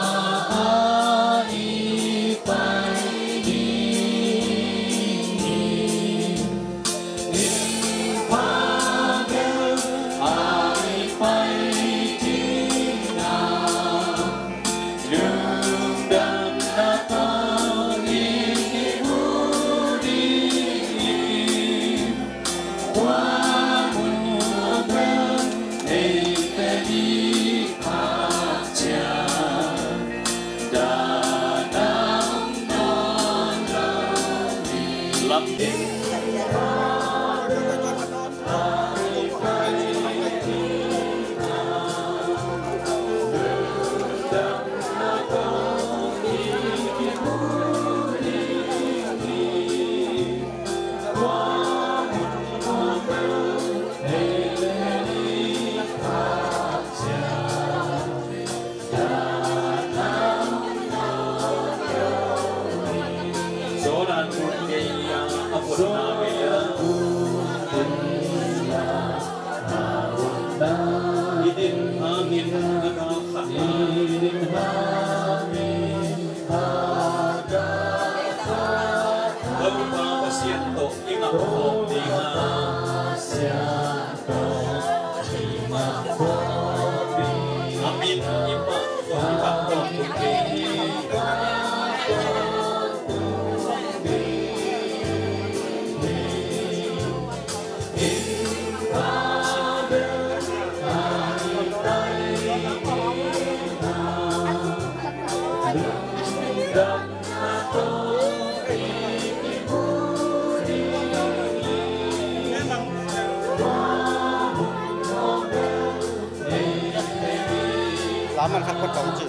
Malkhat kua tawng ci.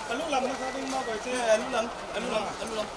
A lu lam na sa ding ma bai te, a lu lam, a lu lam, a lu lam.